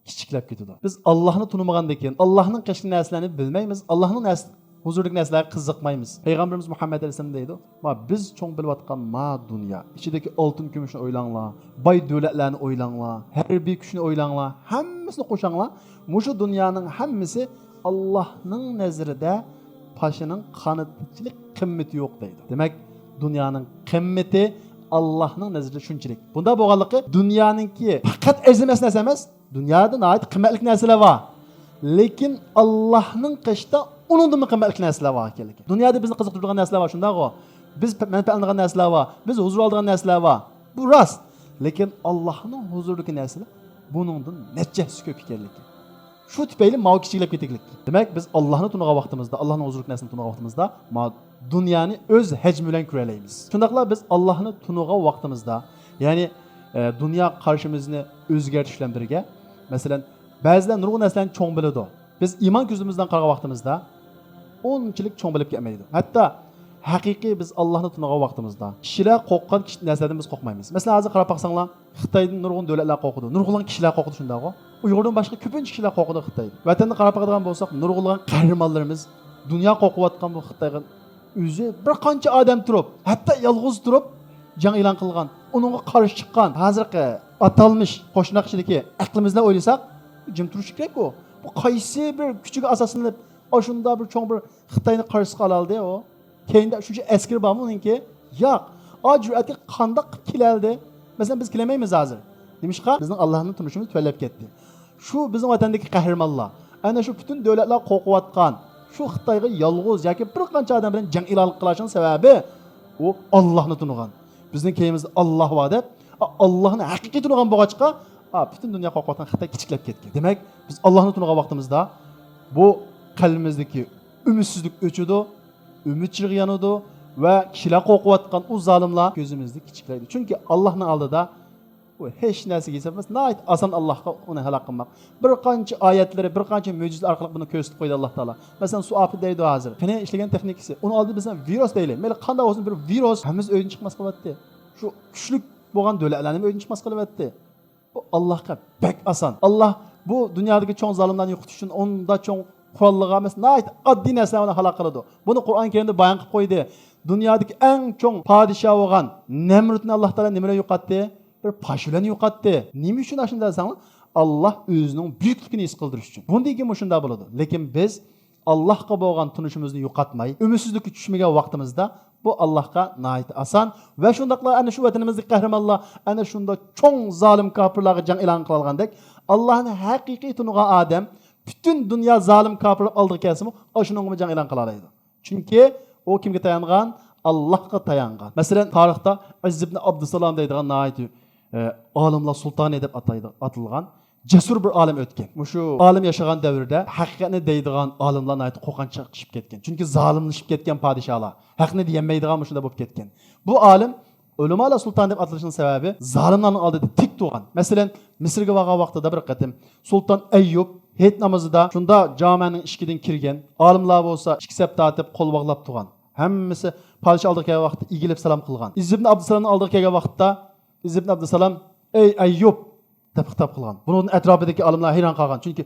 كىچىكلەپ كېتىدۇ. بىز ئاللاھنى تونۇمىغاندىن كېيىن، ئاللاھنىڭ قېشىدىكى نەرسىلەرنى بىلمەيمىز، ئاللاھنىڭ نەرس-، ھۇزۇرىدىكى نەرسىلەرگە قىزىقمايمىز. پەيغەمبىرىمىز مۇھەممەد ئەلەيھىسسالام دەيدۇ، ما بىز چوڭ بىلىۋاتقان ما دۇنيا، ئىچىدىكى ئالتۇن كۈمۈشنى ئويلاڭلار، باي دۆلەتلەرنى ئويلاڭلار، ھەربىي كۈچنى ئويلاڭلار، ھەممىسىنى قوشاڭلار، مۇشۇ دۇنيانىڭ ھەممىسى ئاللاھنىڭ نەزىرىدە پاشىنىڭ قانىتىچىلىك قىممىتى يوق دەيدۇ. دېمەك، دۇنيانىڭ قىممىتى ئاللاھنىڭ نەزىرىدە شۇنچىلىك. بۇنداق بولغانلىقى، دۇنيانىڭكى پەقەت ئەرزىمەس نەرسە ئەمەس، دۇنيادا ناھايىتى قىممەتلىك نەرسىلەر بار. لېكىن ئاللاھنىڭ قېشىدا ئۇنىڭدىنمۇ قىممەتلىك نەرسىلەر بار ئىكەنلىكى. دۇنيادا بىزنى قىزىقتۇرىدىغان نەرسىلەر بار، شۇنداقغۇ؟ بىز پە-، مەنپەئەتلىنىدىغان نەرسىلەر بار، بىز ھۇزۇر ئالىدىغان نەرسىلەر بار. بۇ راست. لېكىن ئاللاھنىڭ ھۇزۇرىدىكى نەرسىلەر بۇنىڭدىن نەچچە ھەسسە كۆپ ئىكەنلىكى. شۇ تۈپەيلى ماۋۇ كىچىكلەپ كېتىكلىك. دېمەك، بىز ئاللاھنى تونۇغان ۋاقتىمىزدا، ئاللاھنىڭ ھۇزۇرىدىكى نەرسىنى تونۇغان ۋاقتىمىزدا، ما دۇنيانى ئۆز ھەجمى بىلەن كۆرەلەيمىز. شۇنداقلا بىز ئاللاھنى تونۇغان ۋاقتىمىزدا، يەنى، ئە، دۇنيا قارىشىمىزنى ئۆزگەرتىش بىلەن بىرگە، مەسىلەن، بەزىلەر نۇرغۇن نەرسىلەرنى چوڭ بىلىدۇ. بىز ئىمان كۆزىمىز بىلەن قارىغان ۋاقتىمىزدا، ئۇنچىلىك چوڭ بىلىپ كەتمەيدۇ. ھەتتا ھەقىقىي بىز ئاللاھنى تونۇغان ۋاقتىمىزدا، كىشىلەر قورققان كىچىك نەرسىلەردىن بىز قورقمايمىز. مەسىلەن، ھازىر قاراپ باقساڭلار، خىتايدىن نۇرغۇن دۆلەتلەر قورقىدۇ، نۇرغۇنلىغان كىشىلەر قورقىدۇ، شۇنداقغۇ؟ ئۇيغۇردىن باشقا كۆپىنچە كىشىلەر قورقىدۇ خىتايدىن. ۋەتەندە قاراپ باقىدىغان بولساق، نۇرغۇنلىغان قەھرىمانلىرىمىز دۇنيا قورقۇۋاتقان بۇ خىتايغا ئۆزى بىر قانچە ئادەم تۇرۇپ، ھەتتا يالغۇز تۇرۇپ جەڭ ئېلان قىلغان، ئۇنىڭغا قارشى چىققان، ھازىرقى ئاتالمىش قوشناق ئىچىدىكى ئەقلىمىز بىلەن ئويلىساق، جىم تۇرۇشى كېرەك ئۇ. بۇ قايسى بىر كۈچىگە ئاساسلىنىپ، ئاشۇنداق بىر چوڭ بىر خىتاينى قارشىسىغا ئالالدى ئۇ؟ كەينىدە شۇنچە ئەسكىرى بارمۇ ئۇنىڭكى؟ ياق. ئا جۈرئەتكە قانداق قىلىپ كېلەلدى؟ مەسىلەن، بىز كېلەلمەيمىز ھازىر. نېمىشقا؟ بىزنىڭ ئاللاھنى تونۇشىمىز تۆۋەنلەپ كەتتى. شۇ بىزنىڭ ۋەتەندىكى قەھرىمانلار، ئەنە شۇ پۈتۈن دۆلەتلەر قورقۇۋاتقان، شۇ خىتايغا يالغۇز ياكى بىر قانچە ئادەم بىلەن جەڭ ئېلان قىلىشنىڭ سەۋەبى، ئۇ ئاللاھنى تونۇغان. بىزنىڭ كەينىمىزدە ئاللاھ بار دەپ، ئا، ئاللاھنى ھەقىقىي تونۇغان بولغاچقا، ئا، پۈتۈن دۇنيا قورقۇۋاتقان خىتاي كىچىكلەپ كەتكەن. دېمەك، بىز ئاللاھنى تونۇغان ۋاقتىمىزدا، بۇ قەلبىمىزدىكى ئۈمىدسىزلىك ئۆچىدۇ، ئۈمىد چىرىغى يانىدۇ ۋە كىشىلەر قورقۇۋاتقان ئۇ زالىملار كۆزىمىزدە كىچىكلەيدۇ. چۈنكى ئاللاھنىڭ ئالدىدا ئۇ ھېچ نەرسىگە ھېسابلىماس، ناھايىتى ئاسان ئاللاھقا ئۇنى ھالاك قىلماق. بىر قانچە ئايەتلىرى، بىر قانچە مۆجىزىلەر ئارقىلىق بۇنى كۆرسىتىپ قويدى ئاللاھ تائالا. مەسىلەن، سۇ ئاپىتى دەيدۇ ھازىر. قېنى ئىشلىگەن تېخنىكىسى؟ ئۇنىڭ ئالدىدا بىز ۋىرۇس دەيلى. مەيلى قانداق بولسۇن، بىر ۋىرۇس ھەممىمىزنى ئۆيدىن چىقماس قىلىۋەتتى. شۇ كۈچلۈك بولغان دۆلەتلەرنىمۇ ئۆيدىن چىقماس قىلىۋەتتى. بۇ ئاللاھقا بەك ئاسان. ئاللاھ بۇ دۇنيادىكى چوڭ زالىملارنى يوقىتىش ئۈچۈن ئۇنداق چوڭ قوراللىق ئەمەس، ناھايىتى ئاددىي نەرسىلەر بىلەن ھالاك قىلىدۇ. بۇنى قۇرئان كەرىمدە بايان قىلىپ قويدى. دۇنيادىكى ئەڭ چوڭ پادىشاھ بولغان نەمرۇتنى ئاللاھ تائالا نېمە بىلەن يوقاتتى؟ بىر پاش بىلەن يوقاتتى. نېمە ئۈچۈن ئاشۇنداق دېسەڭلار، ئاللاھ ئۆزىنىڭ بۈيۈكلۈكىنى ھېس قىلدۇرۇش ئۈچۈن. بۇندىن كېيىن مۇشۇنداق بولىدۇ. لېكىن بىز ئاللاھقا بولغان تونۇشىمىزنى يوقاتماي، ئۈمىدسىزلىككە چۈشمىگەن ۋاقتىمىزدا، بۇ ئاللاھقا ناھايىتى ئاسان. ۋە شۇنداقلا ئەنە شۇ ۋەتىنىمىزدىكى قەھرىمانلار ئەنە شۇنداق چوڭ زالىم كاپىرلارغا جەڭ ئېلان قىلالىغاندەك، ئاللاھنى ھەقىقىي تونۇغان ئادەم پۈتۈن دۇنيا زالىم كاپىرلار ئالدىغا كەلسىمۇ، ئاشۇنىڭغىمۇ جەڭ ئېلان قىلالايدۇ. چۈنكى ئۇ كىمگە تايانغان؟ ئاللاھقا تايانغان. مەسىلەن، تارىختا ئىزز ئىبن ئابدۇسالام دەيدىغان ناھايىتى، ئە، ئالىملار سۇلتانى دەپ ئاتايدۇ-، ئاتىلغان جەسۇر بىر ئالىم ئۆتكەن. مۇشۇ ئالىم ياشىغان دەۋردە ھەقىقەتنى دەيدىغان ئالىملار ناھايىتى قورقۇنچاقلىشىپ كەتكەن. چۈنكى زالىملىشىپ كەتكەن پادىشاھلار، ھەقنى دېيەلمەيدىغان مۇشۇنداق بولۇپ كەتكەن. بۇ ئالىم ئۆلىمالار سۇلتانى دەپ ئاتىلىشىنىڭ سەۋەبى زالىملارنىڭ ئالدىدا تىك تۇرغان. مەسىلەن، مىسىرغا بارغان ۋاقتىدا بىر قېتىم سۇلتان ئەييۇب ھېيت نامىزىدا شۇنداق جامەنىڭ ئىشىكىدىن كىرگەن، ئالىملار بولسا ئىككى سەپ تارتىپ قول باغلاپ تۇرغان. ھەممىسى پادىشاھ ئالدىغا كەلگەن ۋاقىتتا ئېگىلىپ سالام قىلغان. ئىزز ئىبن ئابدۇسالامنىڭ ئالدىغا كەلگەن ۋاقىتتا ئىزز ئىبن ئابدۇسالام، ئەي ئەييۇب، دەپ خىتاب قىلغان. بۇنىڭدىن ئەتراپىدىكى ئالىملار ھەيران قالغان. چۈنكى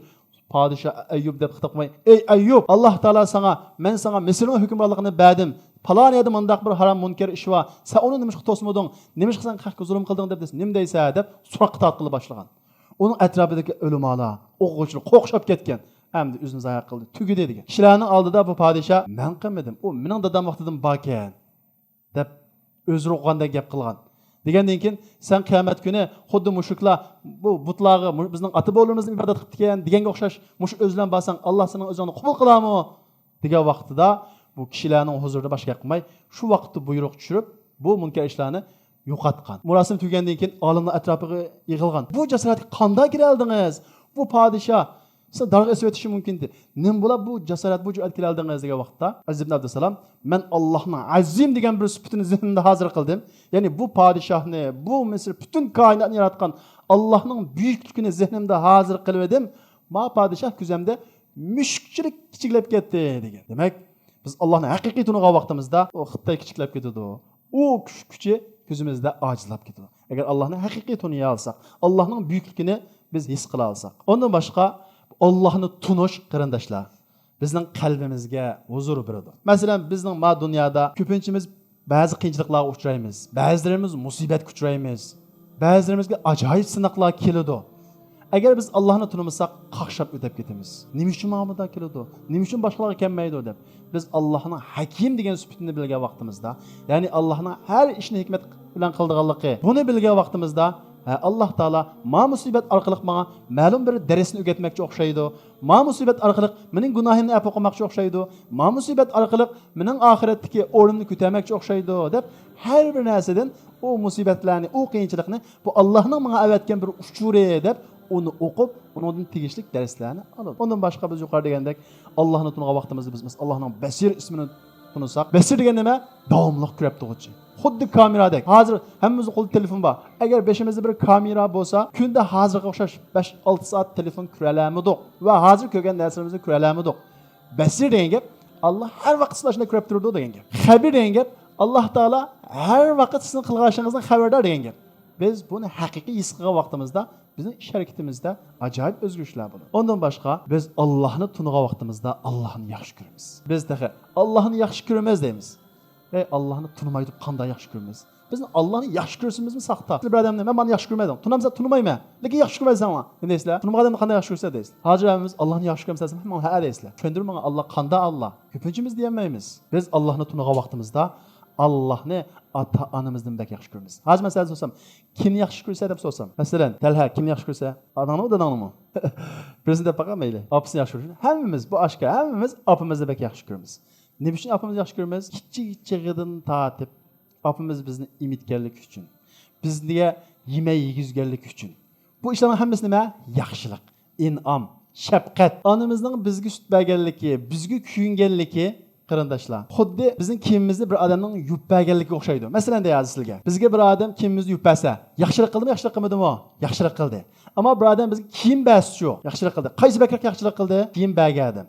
پادىشاھ ئەييۇب دەپ خىتاب قىلماي، ئەي ئەييۇب، ئاللاھ تائالا ساڭا، مەن ساڭا مىسىرنىڭ ھۆكۈمرانلىقىنى بەردىم. پالان يەردە مۇنداق بىر ھارام مۇنكەر ئىش بار. سەن ئۇنى نېمىشقا توسمىدىڭ؟ نېمىشقا سەن خەققە زۇلۇم قىلدىڭ دەپ دېسە، نېمە دەيسەن دەپ سوراققا تارتقىلى باشلىغان. ئۇنىڭ ئەتراپىدىكى ئۆلىمالار، ئوقۇغۇچىلار قورقۇشۇپ كەتكەن. ئەمدى ئۆزىنى زايە قىلدى، تۈگىدى دېگەن. كىشىلەرنىڭ ئالدىدا بۇ پادىشاھ، مەن قىلمىدىم، ئۇ مېنىڭ دادام ۋاقتىدىن باركەن. دەپ ئۆزرە ئوقۇغاندەك گەپ قىلغان. دېگەندىن كېيىن، سەن قىيامەت كۈنى خۇددى مۇشرىكلار بۇ بۇتلارغا، مۇ-، بىزنىڭ ئاتا بوۋىلىرىمىزنى ئىبادەت قىلىپ كەتكەن دېگەنگە ئوخشاش، مۇشۇ ئۆزلەن بارساڭ، ئاللاھ سېنىڭ ئۆزۈڭنى قوبۇل قىلارمۇ؟ دېگەن ۋاقتىدا، بۇ كىشىلەرنىڭ ھۇزۇرىدا باشقا گەپ قىلماي، شۇ ۋاقىتتا بۇيرۇق چۈشۈرۈپ، بۇ مۇنكەر ئىشلارنى يوقاتقان. مۇراسىم تۈگىگەندىن كېيىن، ئالىملار ئەتراپىغا يىغىلغان. بۇ جاسارەتكە قانداق كېلەلدىڭىز؟ بۇ پادىشاھ سىزنى دارغا ئېسىۋېتىشى مۇمكىن ئىدى. نېمە بولاپ بۇ جاسارەت، بۇ جۈرئەت كېلەلدىڭىز دېگەن ۋاقىتتا، ئەزىز ئىبن ئابدۇسالام، مەن ئاللاھنىڭ ئەزىم دېگەن بىر سۈپىتىنى زېھنىمدە ھازىر قىلدىم. يەنى بۇ پادىشاھنى، بۇ مىسىر، پۈتۈن كائىناتنى ياراتقان ئاللاھنىڭ بۈيۈكلۈكىنى زېھنىمدە ھازىر قىلىۋىدىم. ما پادىشاھ كۆزۈمدە مۈشۈكچىلىك كىچىكلەپ كەتتى دېگەن. دېمەك، بىز ئاللاھنى ھەقىقىي تونۇغان ۋاقتىمىزدا ئۇ خىتاي كىچىكلەپ كېتىدۇ. ئۇ كۈچ-، كۈچى كۆزىمىزدە ئاجىزلاپ كېتىدۇ. ئەگەر ئاللاھنى ھەقىقىي تونۇيالىساق، ئاللاھنىڭ بۈيۈكلۈكىنى بىز ھېس قىلالىساق. ئۇندىن باشقا، ئاللاھنى تونۇش، قېرىنداشلار، بىزنىڭ قەلبىمىزگە ھۇزۇر بېرىدۇ. مەسىلەن، بىزنىڭ ما دۇنيادا كۆپىنچىمىز بەزى قىيىنچىلىقلارغا ئۇچرايمىز، بەزىلىرىمىز مۇسىبەتكە ئۇچرايمىز، بەزىلىرىمىزگە ئاجايىپ سىناقلار كېلىدۇ. ئەگەر بىز ئاللاھنى تونۇمىساق، قاقشاپ ئۆتۈپ كېتىمىز. نېمە ئۈچۈن ماڭا بۇنداق كېلىدۇ؟ نېمە ئۈچۈن باشقىلارغا كەلمەيدۇ دەپ. بىز ئاللاھنىڭ ھەكىم دېگەن سۈپىتىنى بىلگەن ۋاقتىمىزدا، يەنى ئاللاھنىڭ ھەر ئىشنى ھېكمەت بىلەن قىلىدىغانلىقى، بۇنى بىلگەن ۋاقتىمىزدا، ھە، ئاللاھ تائالا ما مۇسىبەت ئارقىلىق ماڭا مەلۇم بىر دەرسنى ئۆگەتمەكچى ئوخشايدۇ، ما مۇسىبەت ئارقىلىق مېنىڭ گۇناھىمنى ئەپۇ قىلماقچى ئوخشايدۇ، ما مۇسىبەت ئارقىلىق مېنىڭ ئاخىرەتتىكى ئورنۇمنى كۆتەرمەكچى ئوخشايدۇ دەپ، ھەر بىر نەرسىدىن ئۇ مۇسىبەتلەرنى، ئۇ قىيىنچىلىقنى بۇ ئاللاھنىڭ ماڭا ئەۋەتكەن بىر ئۇچۇرى دەپ، ئۇنى ئوقۇپ، ئۇنىڭدىن تېگىشلىك دەرسلەرنى ئالىدۇ. ئۇندىن باشقا، بىز يۇقىرىدا دېگەندەك، ئاللاھنى تونۇغان ۋاقتىمىزدا بىز، مەسىلەن، ئاللاھنىڭ بەسىر ئىسمىنى تونۇساق، بەسىر دېگەن نېمە؟ داۋاملىق كۆرۈپ تۇرغۇچى. خۇددى كامېرادەك. ھازىر ھەممىمىزنىڭ قولىدا تېلېفون بار. ئەگەر بېشىمىزدا بىر كامېرا بولسا، كۈندە ھازىرغا ئوخشاش بەش ئالتە سائەت تېلېفون كۆرەلەمىدۇق ۋە ھازىر كۆرگەن نەرسىلىرىمىزنى كۆرەلەمىدۇق. بەسىر دېگەن گەپ، ئاللا ھەر ۋاقىت سىلەرنى كۆرۈپ تۇرىدۇ دېگەن گەپ. خەبىر دېگەن گەپ، ئاللا تائالا ھەر ۋاقىت سىزنىڭ قىلغان ئىشىڭىزدىن خەۋەردار دېگەن گەپ. بىز بۇنى ھەقىقىي ھېس قىلغان ۋاقتىمىزدا، بىزنىڭ ئىش ھەرىكىتىمىزدە ئاجايىپ ئۆزگىرىشلەر بولىدۇ. ئۇندىن باشقا، بىز ئاللاھنى تونۇغان ۋاقتىمىزدا ئاللاھنى ياخشى كۆرىمىز. بىز تېخى ئاللاھنى ياخشى كۆرىمىز دەيمىز. ئەي، ئاللاھنى تونۇماي تۇرۇپ قانداق ياخشى كۆرىمىز؟ بىز ئاللاھنى ياخشى كۆرۈشىمىزمۇ ساختا. بىر ئادەمنى، مەن مانا ياخشى كۆرمەيدۇ. تونۇمسا تونۇمايمەن، لېكىن ياخشى كۆرمەيسەن ئۇنى. نېمە دەيسىلەر؟ تونۇمىغان ئادەمنى قانداق ياخشى كۆرىسەن دەيسىلەر. ھاجى ھەممىمىز ئاللاھنى ياخشى كۆرمىسەن دېسەم، ماڭا ھەئە دەيسىلەر. چۈشەندۈر ماڭا، ئاللا قانداق ئاللا؟ كۆپىنچىمىز دېيەلمەيمىز. بىز ئاللاھنى تونۇغان ۋاقتىمىزدا ئاللاھنى ئاتا-ئانىمىزدىن بەك ياخشى كۆرىمىز. ھازىر مەن سىلەردىن سورىسام، كىمنى ياخشى كۆرىسەن دەپ سورىسام، مەسىلەن، تەلھە، كىمنى ياخشى كۆرىسەن؟ ئاناڭنىمۇ، داداڭنىمۇ؟ بىرسىنى دەپ باققىن مەيلى. ئاپىسىنى ياخشى كۆرىسەن. ھەممىمىز، بۇ ئاشكارا، ھەممىمىز ئاپىمىزنى بەك ياخشى كۆرىمىز. نېمە ئۈچۈن ئاپىمىزنى ياخشى كۆرىمىز؟ كىچىك چېغىدىن تارتىپ ئاپىمىز بىزنى ئېمىتكەنلىكى ئۈچۈن، بىزگە يېمەي يېگۈزگەنلىكى ئۈچۈن. بۇ ئىشلارنىڭ ھەممىسى نېمە؟ ياخشىلىق، ئىنئام، شەپقەت. ئانىمىزنىڭ بىزگە سۈت بەرگەنلىكى، بىزگە كۆيۈنگەنلىكى، قېرىنداشلار، خۇددى بىزنىڭ كىيىمىمىزنى بىر ئادەمنىڭ يۇيۇپ بەرگەنلىكىگە ئوخشايدۇ. مەسىلەن، دەي ھازىر سىلەرگە، بىزگە بىر ئادەم كىيىمىمىزنى يۇيۇپ بەرسە، ياخشىلىق قىلدىمۇ، ياخشىلىق قىلمىدىمۇ؟ ياخشىلىق قىلدى. ئەمما بىر ئادەم بىزگە كىيىم بەرسىچۇ؟ ياخشىلىق قىلدى. قايسى بەكرەك ياخشىلىق قىلدى؟ كىيىم بەرگەن ئادەم.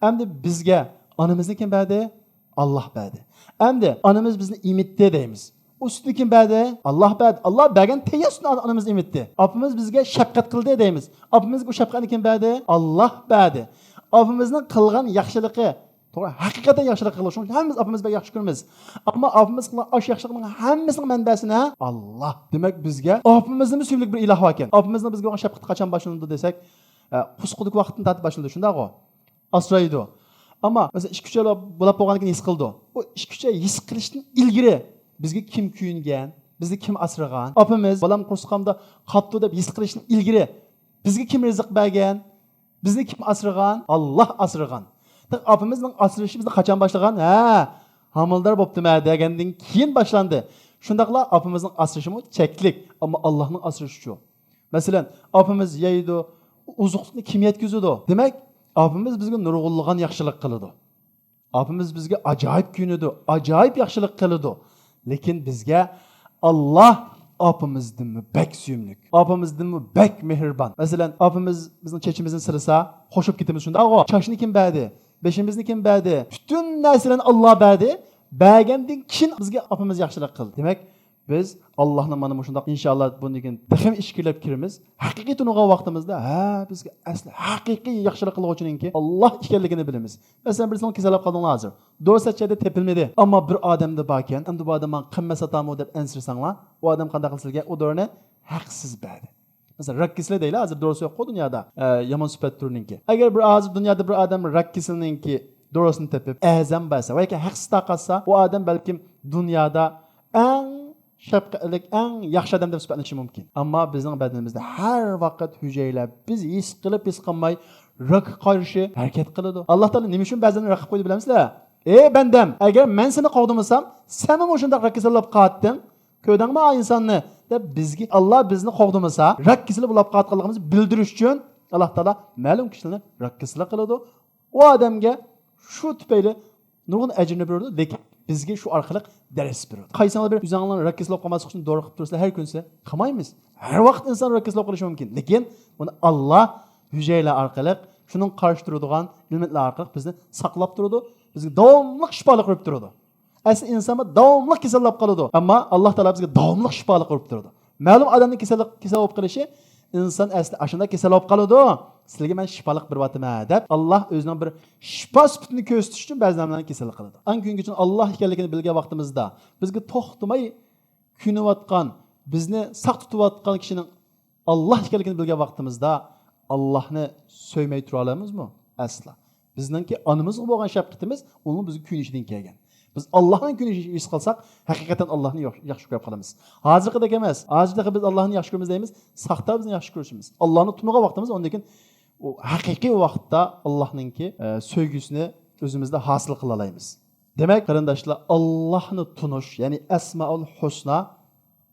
ئەمدى بىزگە ئانىمىزنى كىم بەردى؟ ئاللاھ بەردى. ئەمدى ئانىمىز بىزنى ئېمىتتى دەيمىز. ئۇ سۈتنى كىم بەردى؟ ئاللاھ بەردى. ئاللاھ بەرگەن تەييار سۈتنى ئانىمىز ئېمىتتى. ئاپىمىز بىزگە شەپقەت قىلدى دەيمىز. ئاپىمىزغا ئۇ شەپقەتنى كىم بەردى؟ ئاللاھ بەردى. ئاپىمىزنىڭ قىلغان ياخشىلىقى، توغرا، ھەقىقەتەن ياخشىلىق قىلغان. شۇنىڭ ئۈچۈن ھەممىمىز ئاپىمىزنى بەك ياخشى كۆرىمىز. ئەمما ئاپىمىز قىلغان ئاشۇ ياخشىلىقنىڭ ھەممىسىنىڭ مەنبەسى نە؟ ئاللاھ. دېمەك، بىزگە ئاپىمىزدىنمۇ سۆيۈملۈك بىر ئىلاھ باركەن. ئاپىمىزنىڭ بىزگە بولغان شەپقىتى قاچان باشلىنىدۇ دېسەك، ئە، قۇسقۇدىكى ۋاقىتتىن تارتىپ باشلىنىدۇ، شۇنداقغۇ؟ ئاسرايدۇ. ئەمما مەسىلەن، ئىككى ئۈچ ئاي بولاپ بولغاندىن كېيىن ھېس قىلىدۇ. ئۇ ئىككى ئۈچ ئاي ھېس قىلىشتىن ئىلگىرى بىزگە كىم كۆيۈنگەن، بىزنى كىم ئاسرىغان، ئاپىمىز بالام قورسىقىمدا قاپتۇ دەپ ھېس قىلىشتىن ئىلگىرى بىزگە كىم رىزىق بەرگەن، بىزنى كىم ئاسرىغان؟ ئاللاھ ئاسرىغان. تېخى ئاپىمىزنىڭ ئاسرىشى بىزنى قاچان باشلىغان؟ ھە، ھامىلىدار بوپتىمەن دېگەندىن كېيىن باشلاندى. شۇنداقلا ئاپىمىزنىڭ ئاسرىشىمۇ چەكلىك، ئەمما ئاللاھنىڭ ئاسرىشىچۇ؟ مەسىلەن، ئاپىمىز يەيدۇ، ئوزۇقلۇقنى كىم يەتكۈزىدۇ؟ دېمەك، ئاپىمىز بىزگە نۇرغۇنلىغان ياخشىلىق قىلىدۇ. ئاپىمىز بىزگە ئاجايىپ كۆيۈنىدۇ، ئاجايىپ ياخشىلىق قىلىدۇ. لېكىن بىزگە ئاللاھ ئاپىمىزدىنمۇ بەك سۆيۈملۈك، ئاپىمىزدىنمۇ بەك مېھرىبان. مەسىلەن، ئاپىمىز بىزنىڭ چېچىمىزنى سىلىسا، خوش بولۇپ كېتىمىز، شۇنداقغۇ؟ چاچنى كىم بەردى؟ بېشىمىزنى كىم بەردى؟ پۈتۈن نەرسىلەرنى ئاللا بەردى. بەرگەندىن كېيىن بىزگە ئاپىمىز ياخشىلىق قىلدى. دېمەك، بىز ئاللانى مانا مۇشۇنداق، ئىنشاللا، بۇندىن كېيىن تېخىمۇ ئىچكىرىلەپ كىرىمىز. ھەقىقىي تونۇغان ۋاقتىمىزدا، ھە، بىزگە ئەسلى ھەقىقىي ياخشىلىق قىلغۇچىنىڭكى ئاللا ئىكەنلىكىنى بىلىمىز. مەسىلەن، بىر سىلەر كېسەللەپ قالدىڭلار ھازىر. دورا سەت يەردە تېپىلمىدى. ئەمما بىر ئادەمدە باركەن، ئەمدى بۇ ئادەم ماڭا قىممەت ساتامۇ دەپ ئەنسىرىسەڭلار، ئۇ ئادەم قانداق قىلسا سىلىگە ئۇ دورىنى ھەقسىز بەردى. مەسىلەن، راك كېسىلى دەيلى، ھازىر دورىسى يوققۇ دۇنيادا، ئە، يامان سۈپەت تۈرىنىڭكى. ئەگەر بىر ھازىر دۇنيادا بىر ئادەم راك كېسىلىنىڭكى دورىسىنى تېپىپ، ئەرزان بەرسە ۋە ياكى ھەقسىز تارقاتسا، ئۇ ئادەم بەلكىم دۇنيادا ئەڭ شەپقەتلىك، ئەڭ ياخشى ئادەم دەپ سۈپەتلىنىشى مۇمكىن. ئەمما بىزنىڭ بەدىنىمىزدە ھەر ۋاقىت ھۈجەيرىلەر، بىز ھېس قىلىپ، ھېس قىلماي راكقا قارشى ھەرىكەت قىلىدۇ. ئاللا تائالا نېمە ئۈچۈن بەزىلەرنى راك قىلىپ قويدى بىلەمسىلەر؟ ئەي بەندەم، ئەگەر مەن سېنى قوغدىمىسام، سەنمۇ مۇشۇنداق راك كېسەل بولۇپ قالاتتىڭ. كۆردۈڭمۇ ئا ئىنساننى؟ دەپ بىزگە، ئاللا بىزنى قوغدىمىسا، راك كېسىلى بولاپ قالغانلىقىمىزنى بىلدۈرۈش ئۈچۈن ئاللا تائالا مەلۇم كىشىلەرنى راك كېسىلى قىلىدۇ. ئۇ ئادەمگە شۇ تۈپەيلى نۇرغۇن ئەجىرنى بېرىدۇ، لېكىن بىزگە شۇ ئارقىلىق دەرس بېرىدۇ. قايسىڭلار بىر ئۆزۈڭلار راك كېسىلى بولۇپ قالماسلىق ئۈچۈن دورا قىلىپ تۇرىسىلەر ھەر كۈنسى؟ قىلمايمىز. ھەر ۋاقىت ئىنسان راك كېسىلى بولۇپ قېلىشى مۇمكىن. لېكىن بۇنى ئاللا ھۈجەيرىلەر ئارقىلىق، شۇنىڭ قارشى تۇرىدىغان ئېلېمېنتلار ئارقىلىق بىزنى ساقلاپ تۇرىدۇ. بىزگە داۋاملىق شىپالىق بېرىپ تۇرىدۇ. ئەسلى ئىنسان داۋاملىق كېسەللەپ قالىدۇ. ئەمما ئاللا تائالا بىزگە داۋاملىق شىپالىق بېرىپ تۇرىدۇ. مەلۇم ئادەمنىڭ كېسەل، كېسەل بولۇپ قېلىشى، ئىنسان ئەسلى ئاشۇنداق كېسەل بولۇپ قالىدۇ، سىلەرگە مەن شىپالىق بېرىۋاتىمەن دەپ، ئاللا ئۆزىنىڭ بىر شىپا سۈپىتىنى كۆرسىتىش ئۈچۈن بەزى ئادەملەرنى كېسەل قىلىدۇ. ئەڭ كۆيۈنگۈچى ئاللا ئىكەنلىكىنى بىلگەن ۋاقتىمىزدا، بىزگە توختىماي كۆيۈنۈۋاتقان، بىزنى ساق تۇتۇۋاتقان كىشىنىڭ ئاللا ئىكەنلىكىنى بىلگەن ۋاقتىمىزدا، ئاللانى سۆيمەي تۇرالايمىزمۇ؟ ئەسلا. بىزنىڭكى ئانىمىزغا بولغان شەپقىتىمىز ئۇنىڭ بىزگە كۆيۈنۈشىدىن كەلگەن. بىز ئاللانىڭ كۆيۈنۈشىنى ھېس قىلساق، ھەقىقەتەن ئاللانى ياخ-، ياخشى كۆرۈپ قالىمىز. ھازىرقىدەك ئەمەس. ھازىر تېخى بىز ئاللانى ياخشى كۆرىمىز دەيمىز، ساختا بىزنى ياخشى كۆرۈشىمىز. ئاللانى تونۇغان ۋاقتىمىز، ئاندىن كېيىن ئۇ ھەقىقىي ۋاقىتتا ئاللانىڭكى، ئە، سۆيگۈسىنى ئۆزىمىزدە ھاسىل قىلالايمىز. دېمەك، قېرىنداشلار، ئاللاھنى تونۇش، يەنى ئەسمائۇل ھۇسنا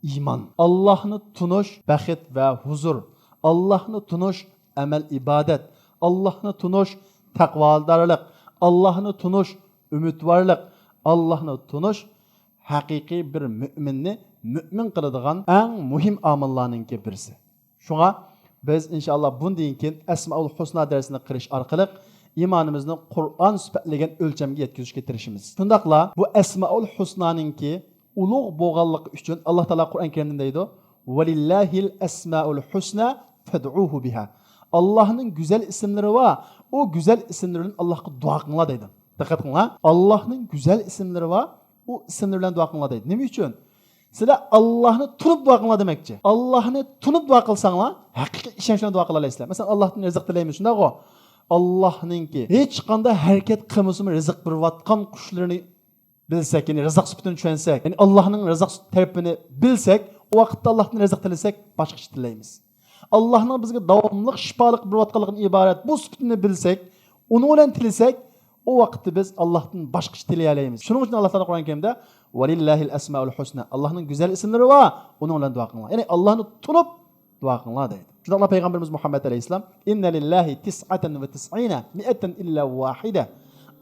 ئىمان. ئاللاھنى تونۇش بەخت ۋە ھۇزۇر. ئاللاھنى تونۇش ئەمەل ئىبادەت. ئاللاھنى تونۇش تەقۋادارلىق. ئاللاھنى تونۇش ئۈمىدۋارلىق. ئاللاھنى تونۇش ھەقىقىي بىر مۆمىننى مۆمىن قىلىدىغان ئەڭ مۇھىم ئامىللارنىڭكى بىرسى. شۇڭا بىز ئىنشائاللا بۇندىن كېيىن ئەسمائۇل ھۇسنا دەرسىنى قىلىش ئارقىلىق ئىمانىمىزنى قۇرئان سۈپەتلىگەن ئۆلچەمگە يەتكۈزۈشكە تىرىشىمىز. شۇنداقلا بۇ ئەسمائۇل ھۇسنانىڭكى ئۇلۇغ بولغانلىقى ئۈچۈن ئاللا تائالا قۇرئان كەرىمدە دەيدۇ، ۋەلىللاھىل ئەسمائۇل ھۇسنا فەدئۇھۇ بىھا. ئاللاھنىڭ گۈزەل ئىسىملىرى بار، ئۇ گۈزەل ئىسىملىرى بىلەن ئاللاھقا دۇئا قىلىڭلار دەيدۇ. دىققەت قىلىڭلار، ئاللاھنىڭ گۈزەل ئىسىملىرى بار، ئۇ ئىسىملىرى بىلەن دۇئا قىلىڭلار دەيدۇ. نېمە ئۈچۈن؟ سىلەر ئاللاھنى تونۇپ دۇئا قىلىڭلار دېمەكچى. ئاللاھنى تونۇپ دۇئا قىلساڭلار، ھەقىقىي ئىشەنچ بىلەن دۇئا قىلالايسىلەر. مەسىلەن، ئاللاھتىن رىزىق تىلەيمىز، شۇنداقغۇ؟ ئاللاھنىڭكى ھېچقانداق ھەرىكەت قىلمىسىمۇ رىزىق بېرىۋاتقان قۇشلىرىنى بىلسەك، يەنى رىزىق سۈپىتىنى چۈشەنسەك، يەنى ئاللاھنىڭ رىزىق تەرىپىنى بىلسەك، ئۇ ۋاقىتتا ئاللاھتىن رىزىق تىلىسەك، باشقىچە تىلەيمىز. ئاللاھنىڭ بىزگە داۋاملىق شىپالىق بېرىۋاتقانلىقىدىن ئىبارەت بۇ سۈپىتىنى بىلسەك، ئۇنىڭ بىلەن تىلىسەك، ئۇ ۋاقىتتا بىز ئاللاھتىن باشقىچە تىلىيەلەيمىز. شۇنىڭ ئۈچۈن ئاللا تائالا قۇرئان كەرىمدە، ۋەلىللاھىل ئەسمائۇل ھۇسنا، ئاللاھنىڭ گۈزەل ئىسىملىرى بار، ئۇنىڭ بىلەن دۇئا قىلىڭلار. يەنى ئاللاھنى تونۇپ دۇئا قىلىڭلار دەيدۇ. شۇنداقلا پەيغەمبىرىمىز مۇھەممەد ئەلەيھىسسالام، ئىننە لىللاھى تىسئەتەن ۋە تىسئىنە مىئەتەن ئىللا ۋاھىدە.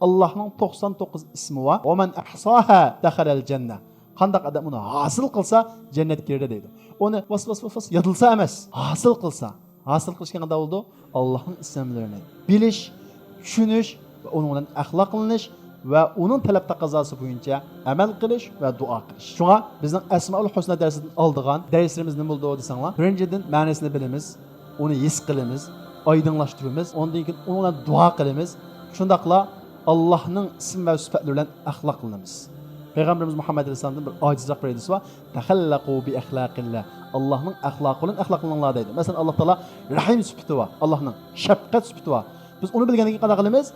ئاللاھنىڭ توقسان توققۇز ئىسمى بار. ۋە مەن ئەھساھا دەخەلەل جەننە. قانداق ئادەم ئۇنى ھاسىل قىلسا، جەننەتكە كىرىدۇ دەيدۇ. ئۇنى ۋاس، ۋاس، ۋاس، ۋاس يادلىسا ئەمەس، ھاسىل قىلسا. ھاسىل قىلىش دېگەن قانداق بولىدۇ؟ ئاللاھنىڭ ئىسىملىرىنى بىلىش، چۈشىنىش ۋە ئۇنىڭ بىلەن ئەخلاقلىنىش ۋە ئۇنىڭ تەلەپ تەقەززاسى بويىچە ئەمەل قىلىش ۋە دۇئا قىلىش. شۇڭا بىزنىڭ ئەسمائۇل ھۇسنا دەرسىدىن ئالىدىغان دەرسلىرىمىز نېمە بولىدۇ دېسەڭلار، بىرىنچىدىن، مەنىسىنى بىلىمىز، ئۇنى ھېس قىلىمىز، ئايدىڭلاشتۇرىمىز، ئۇنىڭدىن كېيىن ئۇنىڭ بىلەن دۇئا قىلىمىز، شۇنداقلا ئاللاھنىڭ ئىسىم ۋە سۈپەتلىرى بىلەن ئەخلاقلىنىمىز. پەيغەمبىرىمىز مۇھەممەد ئەلەيھىسسالامدىن بىر ئاجىزراق بىر ھەدىس بار، تەخەللەقۇ بىئەخلاقىللا، ئاللاھنىڭ ئەخلاقى بىلەن ئەخلاقلىنىڭلار دەيدۇ. مەسىلەن، ئاللا تائالا رەھىم سۈپىتى بار، ئاللاھنىڭ شەپقەت سۈپىتى بار. بىز ئۇنى بىلگەندىن كېيىن قانداق قىلىمىز؟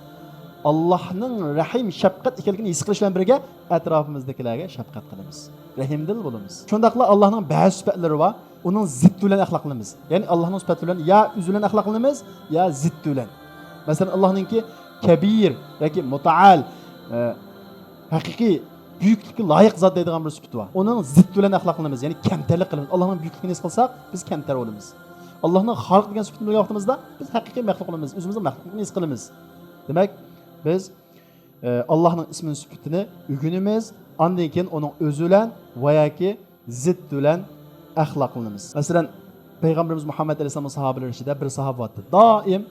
ئاللاھنىڭ رەھىم، شەپقەت ئىكەنلىكىنى ھېس قىلىش بىلەن بىرگە ئەتراپىمىزدىكىلەرگە شەپقەت قىلىمىز. رەھىمدىل بولىمىز. شۇنداقلا ئاللاھنىڭ بەزى سۈپەتلىرى بار، ئۇنىڭ زىددى بىلەن ئەخلاقلىنىمىز. يەنى ئاللاھنىڭ سۈپەتلىرى بىلەن يا ئۆزى بىلەن ئەخلاقلىنىمىز، يا زىددى بىلەن. مەسىلەن، ئاللاھنىڭكى كەبىر ياكى مۇتەئال، ئە، ھەقىقىي بۈيۈكلۈككە لايىق زات دەيدىغان بىر سۈپىتى بار. ئۇنىڭ زىددى بىلەن ئەخلاقلىنىمىز، يەنى كەمتەرلىك قىلىمىز. ئاللاھنىڭ بۈيۈكلۈكىنى ھېس قىلساق، بىز كەمتەر بولىمىز. ئاللاھنىڭ خالىق دېگەن سۈپىتىنى بىلگەن ۋاقتىمىزدا بىز ھەقىقىي مەخلۇق بولىمىز، ئۆزىمىزنىڭ مەخلۇقلۇقىنى ھېس قىلىمىز. دېمەك، بىز ئى، ئاللاھنىڭ ئىسمىنى، سۈپىتىنى ئۆگىنىمىز، ئاندىن كېيىن ئۇنىڭ ئۆزى بىلەن ۋە ياكى زىددى بىلەن ئەخلاقلىنىمىز. مەسىلەن، پەيغەمبىرىمىز مۇھەممەد ئەلەيھىسسالامنىڭ ساھابىلىرى ئىچىدە بىر ساھابە بارتى. دائىم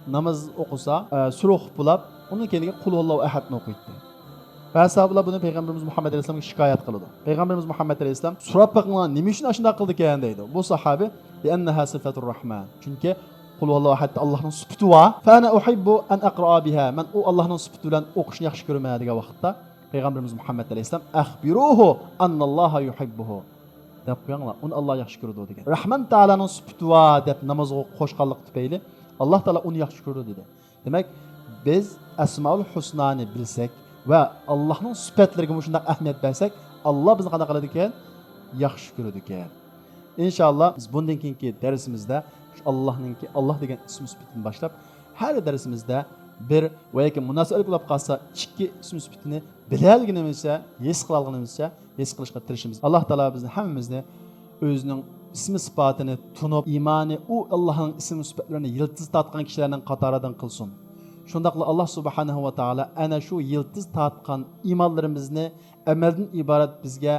ناماز ئوقۇسا، ئە، سۈرە ئوقۇپ بولاپ، ئۇنىڭ كەينىگە قۇل ھۇۋاللاھۇ ئەھەدنى ئوقۇيتتى. بەزى ساھابىلەر بۇنى پەيغەمبىرىمىز مۇھەممەد ئەلەيھىسسالامغا شىكايەت قىلىدۇ. پەيغەمبىرىمىز مۇھەممەد ئەلەيھىسسالام، سوراپ بېقىڭلار، نېمە ئۈچۈن ئاشۇنداق قىلىدىكەن دەيدۇ. بۇ ساھابى، لِئەننەھا سىفەتۇر راھمان. چۈنكى قۇل ھۇۋاللاھۇ ئەھەد ئاللاھنىڭ سۈپىتى بار. فەئەنە ئۇھىببۇ ئەن ئەقرائا بىھا. مەن ئۇ ئاللاھنىڭ سۈپىتى بىلەن ئوقۇشنى ياخشى كۆرىمەن دېگەن ۋاقىتتا، پەيغەمبىرىمىز مۇھەممەد ئەلەيھىسسالام، ئەخبىرۇھۇ ئەننەللاھا يۇھىببۇھۇ. دەپ قويۇڭلار، ئۇنى ئاللا ياخشى كۆرىدۇ دېگەن. رەھمان تائالانىڭ سۈپىتى بار دەپ نامازغا قوشقانلىقى تۈپەيلى، ئاللا تائالا ئۇنى ياخشى كۆرىدۇ دېدى. دېمەك، بىز ئەسمائۇل ھۇسنانى بىلسەك ۋە ئاللاھنىڭ سۈپەتلىرىگە مۇشۇنداق ئەھمىيەت بەرسەك، ئاللا بىزنى قانداق قىلىدىكەن؟ ياخشى كۆرىدىكەن. ئىنشاللا، بىز بۇندىن كېيىنكى دەرسىمىزدە شۇ ئاللاھنىڭكى، ئاللا دېگەن ئىسمى سۈپىتىدىن باشلاپ، ھەر دەرسىمىزدە بىر ۋە ياكى مۇناسىۋەتلىك بولۇپ قالسا، ئىككى ئىسمى سۈپىتىنى بىلەلىگىنىمىزچە، ھېس قىلالىغىنىمىزچە ھېس قىلىشقا تىرىشىمىز. ئاللا تائالا بىزنى ھەممىمىزنى ئۆزىنىڭ ئىسمى سۈپەتىنى تونۇپ، ئىمانى ئۇ ئاللاھنىڭ ئىسمى سۈپەتلىرىنى يىلتىز تارتقان كىشىلەرنىڭ قاتارىدىن قىلسۇن. شۇنداقلا ئاللا سۇبھانەھۇ ۋە تائالا ئەنە شۇ يىلتىز تارتقان ئىمانلىرىمىزنى ئەمەلدىن ئىبارەت بىزگە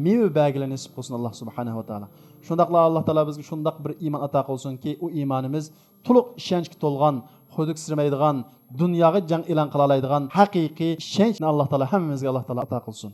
مېۋە بەرگىلى نېسىپ قىلسۇن ئاللا سۇبھانەھۇ ۋە تائالا. شۇنداقلا ئاللا تائالا بىزگە شۇنداق بىر ئىمان ئاتا قىلسۇنكى، ئۇ ئىمانىمىز تولۇق ئىشەنچكە تولغان، خۇدۈكسىرىمەيدىغان، دۇنياغا جەڭ ئېلان قىلالايدىغان ھەقىقىي ئىشەنچنى ئاللا تائالا ھەممىمىزگە ئاللا تائالا ئاتا قىلسۇن.